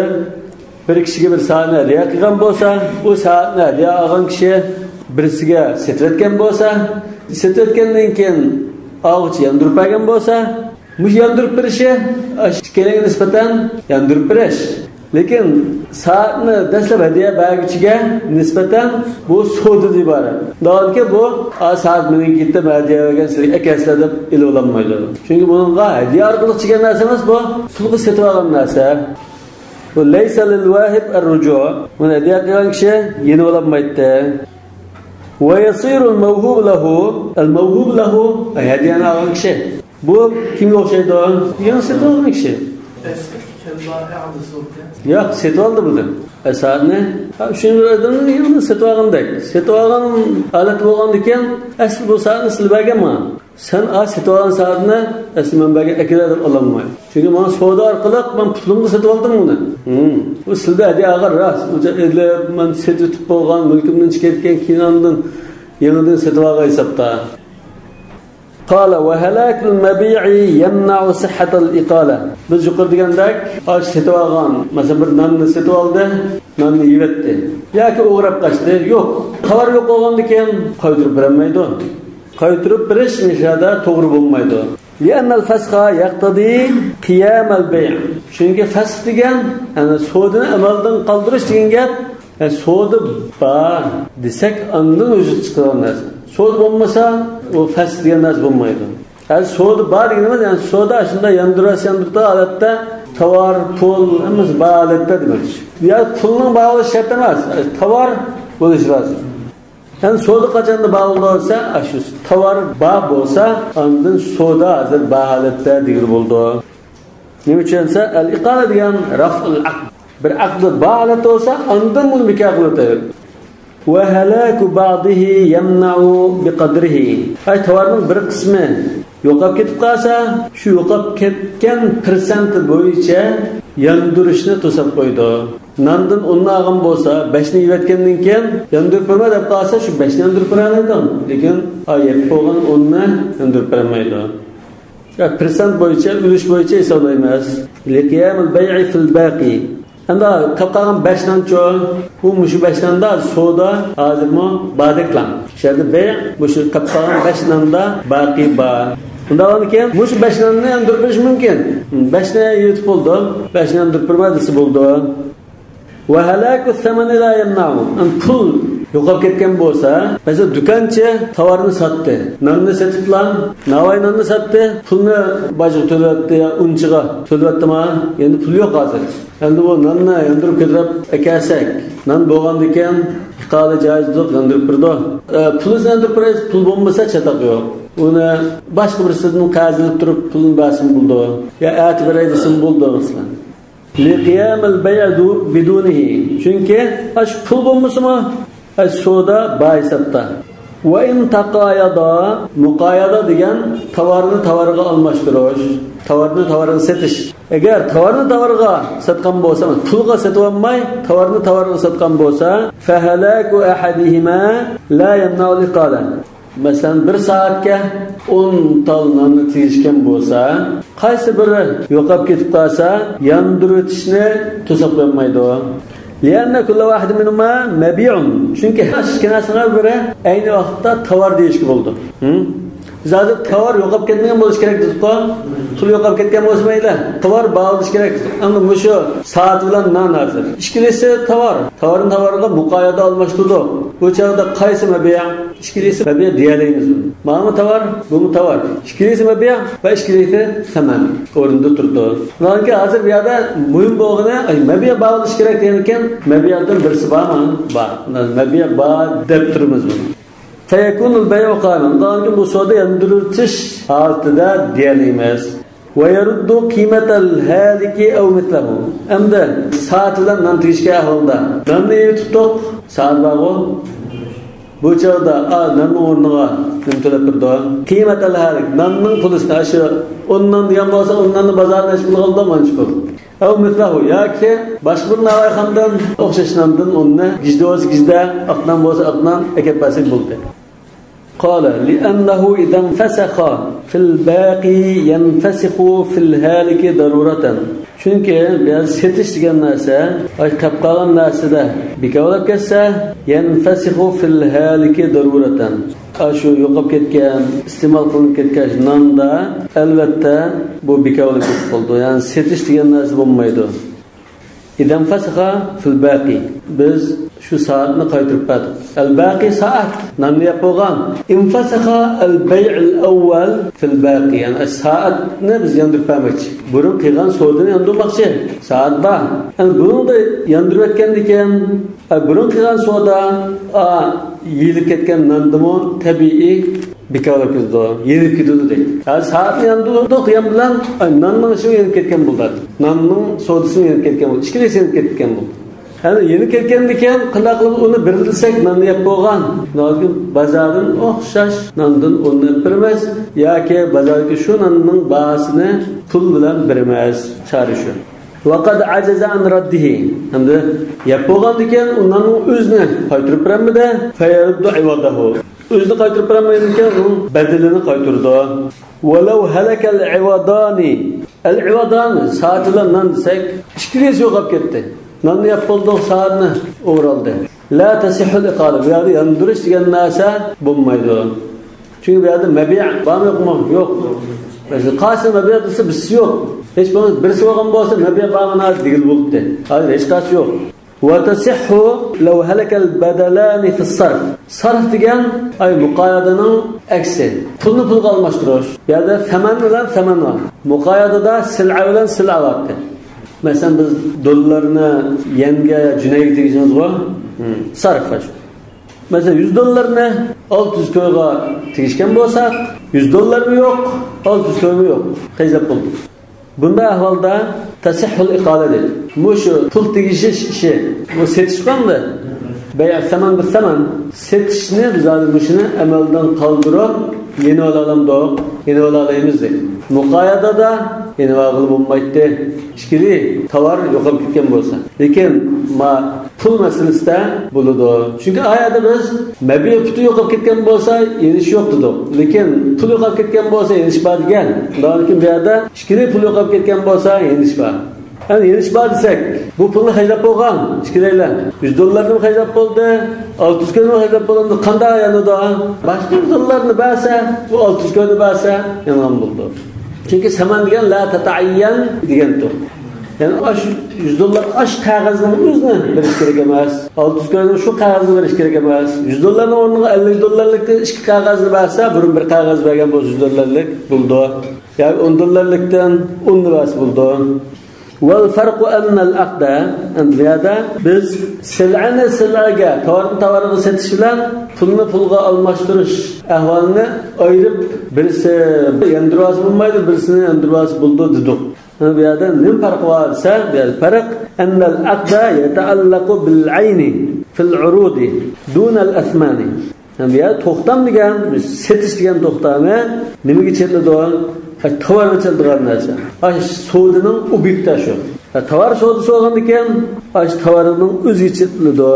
بىر كىشىگە بىر سائەتنى ھەدىيە قىلغان بولسا، بۇ سائەتنى ھەدىيە ئالغان كىشى بىرسىگە سېتىۋەتكەن بولسا، سېتىۋەتكەندىن كېيىن ئالغۇچى ياندۇرۇپ بەرگەن بولسا، مۇشۇ ياندۇرۇپ بېرىشى، ئىككىلىگە نىسبەتەن ياندۇرۇپ بېرىش. لېكىن سائەتنى دەسلەپ ھەدىيە بەرگۈچىگە نىسبەتەن بۇ سودىدىن ئىبارەت. دەۋاتىدىكى بۇ، «ئا، سائەت مېنىڭكى، دەپ ھەدىيە بەرگەن، سىلەرگە ئەكەلسىلەر» دەپ ئېلىۋالالمايدۇ. چۈنكى بۇنىڭغا ھەدىيە ئارقىلىق چىققان نەرسە ئەمەس، بۇ پۇلغا سېتىۋالغان نەرسە. بۇ لەيسە لىل ۋاھىب ئەر رۇجۇ. بۇنى ھەدىيە قىلغان كىشى يېنىۋالالمايتتى. ۋە يەسىرۇل مەۋھۇبۇ لەھۇ. ئەل مەۋھۇبۇ لەھۇ، ھەدىيەنى ئالغان كىشى. بۇ كىمگە ئوخشايدۇ؟ يېڭى سېتىۋالغان كىشى. ياق، سېتىۋالدى بۇنى. ئە، سائەتنى. ھە، شۇنى بىر ئادەمنىڭ يېڭىدىن سېتىۋالغاندەك. سېتىۋالغان ھالەت بولغاندىكىن، ئەسلى بۇ سائەتنى سىلى بەرگەن ماڭا. سەن ئا سېتىۋالغان سائەتنى ئەسلى مەن بەرگەن ئەكېلە دەپ ئالالمايدۇ. چۈنكى ماڭا سودا ئارقىلىق مەن پۇلۇمغا سېتىۋالدىم بۇنى. ھىم. بۇ سىلدە ھەدىيە ئالغان راست. ئۇ ئېلىپ مەن سېتىۋېتىپ بولغان مۈلكۈمدىن چىقىپ كەتكەن كىناندىن يېڭىدىن سېتىۋالغان ھېسابتا. قال وهلاك المبيع يمنع صحة الإقالة. بىز يۇقىرىدا دېگەندەك، ئاشۇ سېتىۋالغان، مەسىلەن، بىر ناننى سېتىۋالدى، ناننى يېۋەتتى. ياكى ئوغرىلاپ قاچتى. يوق. تاۋار يوق بولغاندىكىن قايتۇرۇپ بېرەلمەيدۇ. قايتۇرۇپ بېرىش مۇشۇ يەردە توغرا بولمايدۇ. لأن الفسخ يقتضي قيام البيع. چۈنكى فەسخ دېگەن، يەنى سودىنى ئەمەلدىن قالدۇرۇش دېگەن گەپ. يەنى سودا بار دېسەك، ئاندىن ۋۇجۇدقا چىقىدىغان نەرسە. سودا بولمىسا، ئۇ فەسخ دېگەن نەرسە بولمايدۇ. ھەزىر سودا بار دېگىنىمىز، يەنى سودا شۇنداق ياندۇرۇۋەتسە ياندۇرىدىغان ھالەتتە، تاۋار، پۇل، ھەممىسى بار ھالەتتە دېمەكچى. يا پۇلنىڭ بار بولۇشى شەرت ئەمەس، تاۋار بولۇشى لازىم. يەنى سودا قاچاندا بار بولىدۇ دېسە، ئاشۇ تاۋار بار بولسا، ئاندىن سودا ھازىر بار ھالەتتە دېگىلى بولىدۇ. نېمە ئۈچۈن دېسە، ئەل ئىقالە دېگەن رەفئۇل ئەقد. بىر ئەقدى بار ھالەتتە بولسا، ئاندىن بۇنى بىكار قىلىۋېتەيلى. وهلاك بعضه يمنع بقدره. ئاي، تاۋارنىڭ بىر قىسمى يوقاپ كېتىپ قالسا، شۇ يوقاپ كەتكەن پىرسەنتى بويىچە ياندۇرۇشنى توساپ قويىدۇ. ناندىن ئوننى ئالغان بولسا، بەشنى يەۋەتكەندىن كېيىن ياندۇرۇپ بېرىمەن دەپ قالسا، شۇ بەشنى ياندۇرۇپ بېرەلەيدۇ. لېكىن، ئا، يەپ بولغان ئوننى ياندۇرۇپ بېرەلمەيدۇ. يا، پىرسەنت بويىچە، ئۈلۈش بويىچە ھېسابلايمىز. لقيام البيع في الباقي. ئەمدى قاپ قالغان بەش نانچۇ؟ بۇ مۇشۇ بەش ناندا سودا ھازىرمۇ باردەكلا. شۇ يەردە بەي مۇشۇ قاپ قالغان بەش ناندا باقى بار. ئۇنداق بولغاندىكىن مۇشۇ بەش ناننى ياندۇرۇپ بېرىش مۇمكىن. بەشنى يېۋېتىپ بولدۇم، بەشنى ياندۇرۇپ بېرىمەن دېسە بولىدۇ. وهلاك الثمن لا يمنع. ئەمدى پۇل يوقاپ كەتكەن بولسا، مەسىلەن، دۇكانچى تاۋارنى ساتتى. ناننى سېتىپلا، ناۋاي ناننى ساتتى. پۇلنى باجغا تۆلەۋەتتى يا ئۇنچىغا تۆلەۋەتتىما؟ يەنە پۇل يوق ھازىر. ئەمدى بۇ ناننى ياندۇرۇپ كۆتۈرۈپ ئەكەلسەك، نان بولغاندىكىن ئىقالە جايىزلىق ياندۇرۇپ بېرىدۇ. ئە، پۇلىسىنى ياندۇرۇپ بېرىمىز، پۇل بولمىسا چاتاق يوق. ئۇنى باشقا بىرسىدىن قەرز ئېلىپ تۇرۇپ پۇلنى بەرسىمۇ بولىدۇ. يا ئەتە بېرەي دېسىمۇ بولىدۇ، مەسىلەن. لقيام البيع دو-، بدونه. چۈنكى ئاشۇ پۇل بولمىسىمۇ، ئاشۇ سودا بار ھېسابتا. وإن تقايضا، مۇقايادا دېگەن تاۋارنى تاۋارغا ئالماشتۇرۇش، تاۋارنى تاۋارغا سېتىش. ئەگەر تاۋارنى تاۋارغا ساتقان بولسا، پۇلغا سېتىۋالماي، تاۋارنى تاۋارغا ساتقان بولسا، فهلاك أحدهما لا يمنع الإقالة. مەسىلەن، بىر سائەتكە ئون تال ناننى تېگىشكەن بولسا، قايسى بىرى يوقاپ كېتىپ قالسا، ياندۇرۇۋېتىشنى توساپ قويالمايدۇ. لأن كل واحد منهما مبيع. چۈنكى ئىككى نەرسىنىڭ بىرى ئەينى ۋاقىتتا تاۋار دېيىشكە بولىدۇ. ھىم؟ بىز ھازىر تاۋار يوقاپ كەتمىگەن بولۇشى كېرەك دېدۇققۇ. پۇل يوقاپ كەتكەن بولسا مەيلى، تاۋار بار بولۇشى كېرەك. ئەمدى مۇشۇ سائەت بىلەن نان ھازىر. ئىككىلىسى تاۋار. تاۋارنى تاۋارغا مۇقايادا ئالماشتۇردۇق. بۇ چاغدا قايسى مەبيە؟ ئىككىلىسى مەبيە دېيەلەيمىز بۇنى. ماڭىمۇ تاۋار، بۇمۇ تاۋار. ئىككىلىسى مەبيە ۋە ئىككىلىسى سەمەن ئورنىدا تۇرىدۇ. بۇنىڭكى ھازىر بۇ يەردە مۇھىم بولغىنى، ئاي، مەبيە بار بولۇشى كېرەك دېگەنكەن، مەبيەدىن بىرسى بارمۇ؟ بار. مەبيە بار دەپ تۇرىمىز بۇنى. فيكون البيع قائما. ئۇنداقتىن بۇ سودا ياندۇرۇۋېتىش ھالىتىدە دېيەلەيمىز. ويرد قيمة الهالك أو مثله. ئەمدى سائەت بىلەن نان تېگىشكەن ئەھۋالدا، ناننى يېۋېتىپتۇق، سائەت بارغۇ. بۇ چاغدا، ئا، ناننىڭ ئورنىغا نېمە تۆلەپ بېرىدۇ؟ قيمة الهالك، ناننىڭ پۇلىسىنى، ئاشۇ ئون نان دېگەن بولسا، ئون ناننى بازاردا نەچچە پۇلغا ئالىدۇ، مانچە پۇل. أو مثله، ياكى باشقا بىر ناۋايخانىدىن ئوخشاش ناندىن ئوننى، گىجدە بولسا گىجدە، ئاق نان بولسا ئاق نان ئەكەپ بەرسەك بولدى. قال لأنه إذا انفسخ في الباقي ينفسخ في الهالك ضرورة. چۈنكى بۇ يەردە سېتىش دېگەن نەرسە، ئاي، قېلىپ قالغان نەرسىدە بىكار بولۇپ كەتسە، ينفسخ في الهالك ضرورة. ئاشۇ يوقاپ كەتكەن، ئىستېمال قىلىنىپ كەتكەن ناندا، ئەلۋەتتە، بۇ بىكار بولۇپ كېتىپ قالىدۇ. يەنى سېتىش دېگەن نەرسە بولمايدۇ. إذا انفسخ في الباقي. بىز شۇ سائەتنى قايتۇرۇپ بەردۇق. الباقي سائەت، ناننى يەپ بولغان. انفسخ البيع الأول في الباقي. يەنى سائەتنى بىز ياندۇرۇپ بەرمەكچى. بۇرۇن قىلغان سودىنى ياندۇرماقچى. سائەت بار. يەنى بۇنىڭدا ياندۇرۇپ ئۆتكەندىكىن، ئە، بۇرۇن قىلغان سودا، ئا، يېيىلىپ كەتكەن ناندىمۇ تەبىئىي بىكار بولۇپ كېتىدۇ، يېنىپ كېتىدۇ دەيدۇ. ھازىر سائەتنى ياندۇردۇق دېگەن بىلەن، ئاي، ناننىڭ ئىشىمۇ يېنىپ كەتكەن بولدى. ناننىڭ سودىسىمۇ يېنىپ كەتكەن بولدى. ئىككىلىسى يېنىپ كەتكەن بولدى. يەنى يېنىپ كەتكەندىكىن قانداق قىلىپ ئۇنى بېرىلسەك ناننى يەپ بولغان. بازاردىن ئوخشاش ناندىن ئون ئېلىپ بېرىمىز ياكى بازاردىكى شۇ ناننىڭ باھاسىنى پۇل بىلەن بېرىمىز. چارە شۇ. وقد عجز عن رده. ئەمدى يەپ بولغاندىكىن ئۇ ناننىڭ ئۆزىنى قايتۇرۇپ بېرەلمىدى. فيرد عوضه. ئۆزىنى قايتۇرۇپ بېرەلمەيدىكەن، ئۇنىڭ بەدىلىنى قايتۇرىدۇ. ولو هلك العوضان. العوضان، سائەت بىلەن نان دېسەك، ئىككىلىسى يوقاپ كەتتى. ناننى يەپ بولدۇق، سائەتنى ئوغرى ئالدى. لا تصح الإقالة. بۇ يەردە ياندۇرۇش دېگەن نەرسە بولمايدۇ. چۈنكى بۇ يەردە مەبىئ بارمۇ يوقمۇ؟ يوق. مەسىلەن، قايسى مەبىئ دېسە، بىرسى يوق. ھېچ بولمىسا بىرسى بولغان بولسا، مەبىئ بارمۇ دېگىلى بولاتتى. ھازىر ھېچقايسى يوق. وتصح لو هلك البدلان في الصرف. سەرف دېگەن، ئاي، مۇقايەدىنىڭ ئەكسى. پۇلنى پۇلغا ئالماشتۇرۇش. بۇ يەردە سەمەن بىلەن سەمەن بار. مۇقايەدىدە سىلئە بىلەن سىلئە بارتى. مەسىلەن، بىز دوللارنى يەنگە، جۈنەيگە تېگىشىمىزغۇ؟ سەرف شۇ. مەسىلەن، يۈز دوللارنى ئالتە يۈز كويغا تېگىشكەن بولساق، يۈز دوللارمۇ يوق، ئالتە يۈز كويمۇ يوق. خەجلەپ بولدۇق. بۇنداق ئەھۋالدا تەسىھھۇل ئىقالە دەيدۇ. مۇشۇ پۇل تېگىشىش ئىشى، بۇ سېتىش قىلغاندا، بەيئ سەمەن بىر سەمەن، سېتىشنى بىز ھازىر مۇشۇنى ئەمەلدىن قالدۇرۇپ، يېنىۋالالامدۇق؟ يېنىۋالالايمىز دەيدۇ. مۇقايەدەدە يېنىۋالغىلى بولمايتتى. ئىچكىرى تاۋار يوقاپ كەتكەن بولسا. لېكىن ما پۇل مەسىلىسىدە بولىدۇ. چۈنكى ئايەتتە بىز مەبىئ پۇتى يوقاپ كەتكەن بولسا، يېنىش يوق دېدۇق. لېكىن پۇل يوقاپ كەتكەن بولسا، يېنىش بار دېگەن. ئۇنداقتىن كېيىن بۇ يەردە ئىچكىرى پۇل يوقاپ كەتكەن بولسا، يېنىش بار. يەنى يېنىش بار دېسەك، بۇ پۇلنى خەجلەپ بولغان ئىچكىرىلەر. يۈز دوللارنىمۇ خەجلەپ بولدى، ئالتە يۈز كوينىمۇ خەجلەپ بولدى. قانداق يانىدۇ؟ باشقا يۈز دوللارنى بەرسە، بۇ ئالتە يۈز كوينى بەرسە، يانغان بولىدۇ. چۈنكى سەمەن دېگەن لا تەتەئەييەن دېگەنتۇر. يەنى ئاش يۈز دوللار ئاش قەغەزنىڭ ئۆزىنى بېرىش كېرەك ئەمەس. ئالتە يۈز كوينىڭ شۇ قەغەزنى بېرىش كېرەك ئەمەس. يۈز دوللارنىڭ ئورنىغا ئەللىك دوللارلىقتىن ئىككى قەغەزنى بەرسە، بۇرۇن بىر قەغەز بەرگەن بولسا يۈز دوللارلىق بولىدۇ. ياكى ئون دوللارلىقتىن ئوننى بەرسە بولىدۇ. والفرق أن العقد، ئەمدى بۇ يەردە بىز سىلئەنى سىلئەگە، تاۋارنى تاۋارغا سېتىش بىلەن پۇلنى پۇلغا ئالماشتۇرۇش ئەھۋالىنى ئايرىپ، بىرسى ياندۇرۇۋالسا بولمايدۇ، بىرسىنى ياندۇرۇۋالسا بولىدۇ دېدۇق. بۇ يەردە نېمە پەرق بار دېسە، بۇ يەردە پەرق، أن العقد يتعلق بالعين في العروض دون الأثمان. بۇ يەردە توختام دېگەن، سېتىش دېگەن توختامى نېمىگە چېتىلىدۇ؟ تاۋارغا چېتىلىدىغان نەرسە. ئاشۇ سودىنىڭ ئوبيېكتى شۇ. تاۋار سودىسى بولغاندىكىن، ئاشۇ تاۋارنىڭ ئۆزىگە چېتىلىدۇ.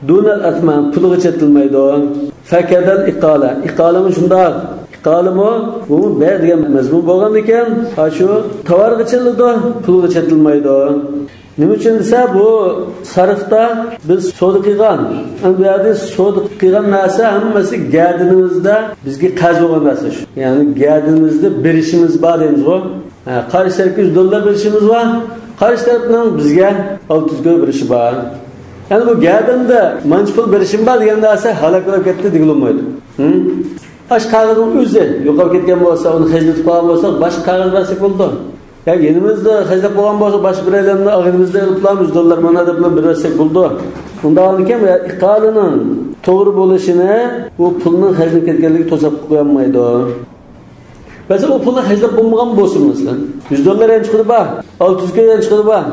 دۇنەل ئەسمان، پۇلغا چېتىلمەيدۇ. فەكەدەل ئىقالە. ئىقالىمۇ شۇنداق. ئىقالىمۇ، بۇمۇ بەيئ دېگەن مەزمۇن بولغاندىكىن، ئاشۇ تاۋارغا چېتىلىدۇ، پۇلغا چېتىلمەيدۇ. نېمە ئۈچۈن دېسە، بۇ سەرفتا بىز سودا قىلغان، ئەمدى بۇ يەردە سودا قىلغان نەرسە ھەممىسى گەدىنىمىزدە بىزگە قەرز بولغان نەرسە شۇ. يەنى گەدىنىمىزدە بېرىشىمىز بار دەيمىزغۇ. ھە، قارشى تەرەپكە يۈز دوللار بېرىشىمىز بار، قارشى تەرەپنىڭ بىزگە ئالتە يۈز كوي بېرىشى بار. يەنى بۇ گەدىنىدە مانچە پۇل بېرىشىم بار دېگەن نەرسە ھالاك بولۇپ كەتتى دېگىلى بولمايدۇ. ھىم؟ ئاشۇ قەغەزنىڭ ئۆزى يوقاپ كەتكەن بولسا، ئۇنى خەجلىتىپ قالغان بولسا، باشقا قەغەز بەرسەك بولىدۇ. يا يېنىمىزدا خەجلەپ قويغان بولسا، باشقا بىرەيلەننى ئاغىنىمىزدا ئېلىپلا يۈز دوللار مانا دەپلا بېرىۋەتسەك بولىدۇ. ئۇنداق ئىكەن، ئىقالىنىڭ توغرا بولۇشىنى بۇ پۇلنىڭ خەجلىنىپ كەتكەنلىكى توساپ قويالمايدۇ. مەسىلەن، ئۇ پۇلنى خەجلەپ بولمىغان بولسا، مەسىلەن، يۈز دوللار يانچۇقىدا بار، ئالتە يۈز كوي يانچۇقىدا بار،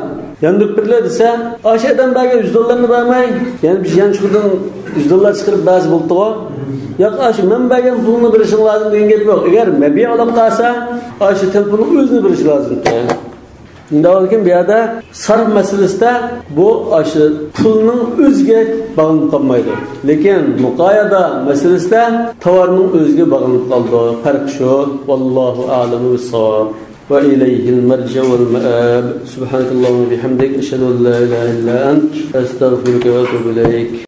ياندۇرۇپ بېرىلە دېسە، ئاشۇ ئادەم بەرگەن يۈز دوللارنى بەرمەي، يەنە بىر يانچۇقىدىن يۈز دوللار چىقىرىپ بەرسە بولۇپتىغۇ. ياق، ئاشۇ مەن بەرگەن پۇلنى بېرىشىڭ لازىم دېگەن گەپ يوق. ئەگەر مەبىئ بولۇپ قالسا، ئاشۇ تېلېفوننىڭ ئۆزىنى بېرىشى لازىم. شۇنداق بولغاندىكىن، بۇ يەردە سەرف مەسىلىسىدە بۇ ئاشۇ پۇلنىڭ ئۆزىگە باغلىنىپ قالمايدۇ. لېكىن مۇقايەدە مەسىلىسىدە تاۋارنىڭ ئۆزىگە باغلىنىپ قالىدۇ. پەرق شۇ. والله أعلم بالصواب. وإليه المرجع والمآب. سبحانك اللهم وبحمدك، أشهد أن لا إله إلا أنت، أستغفرك وأتوب إليك.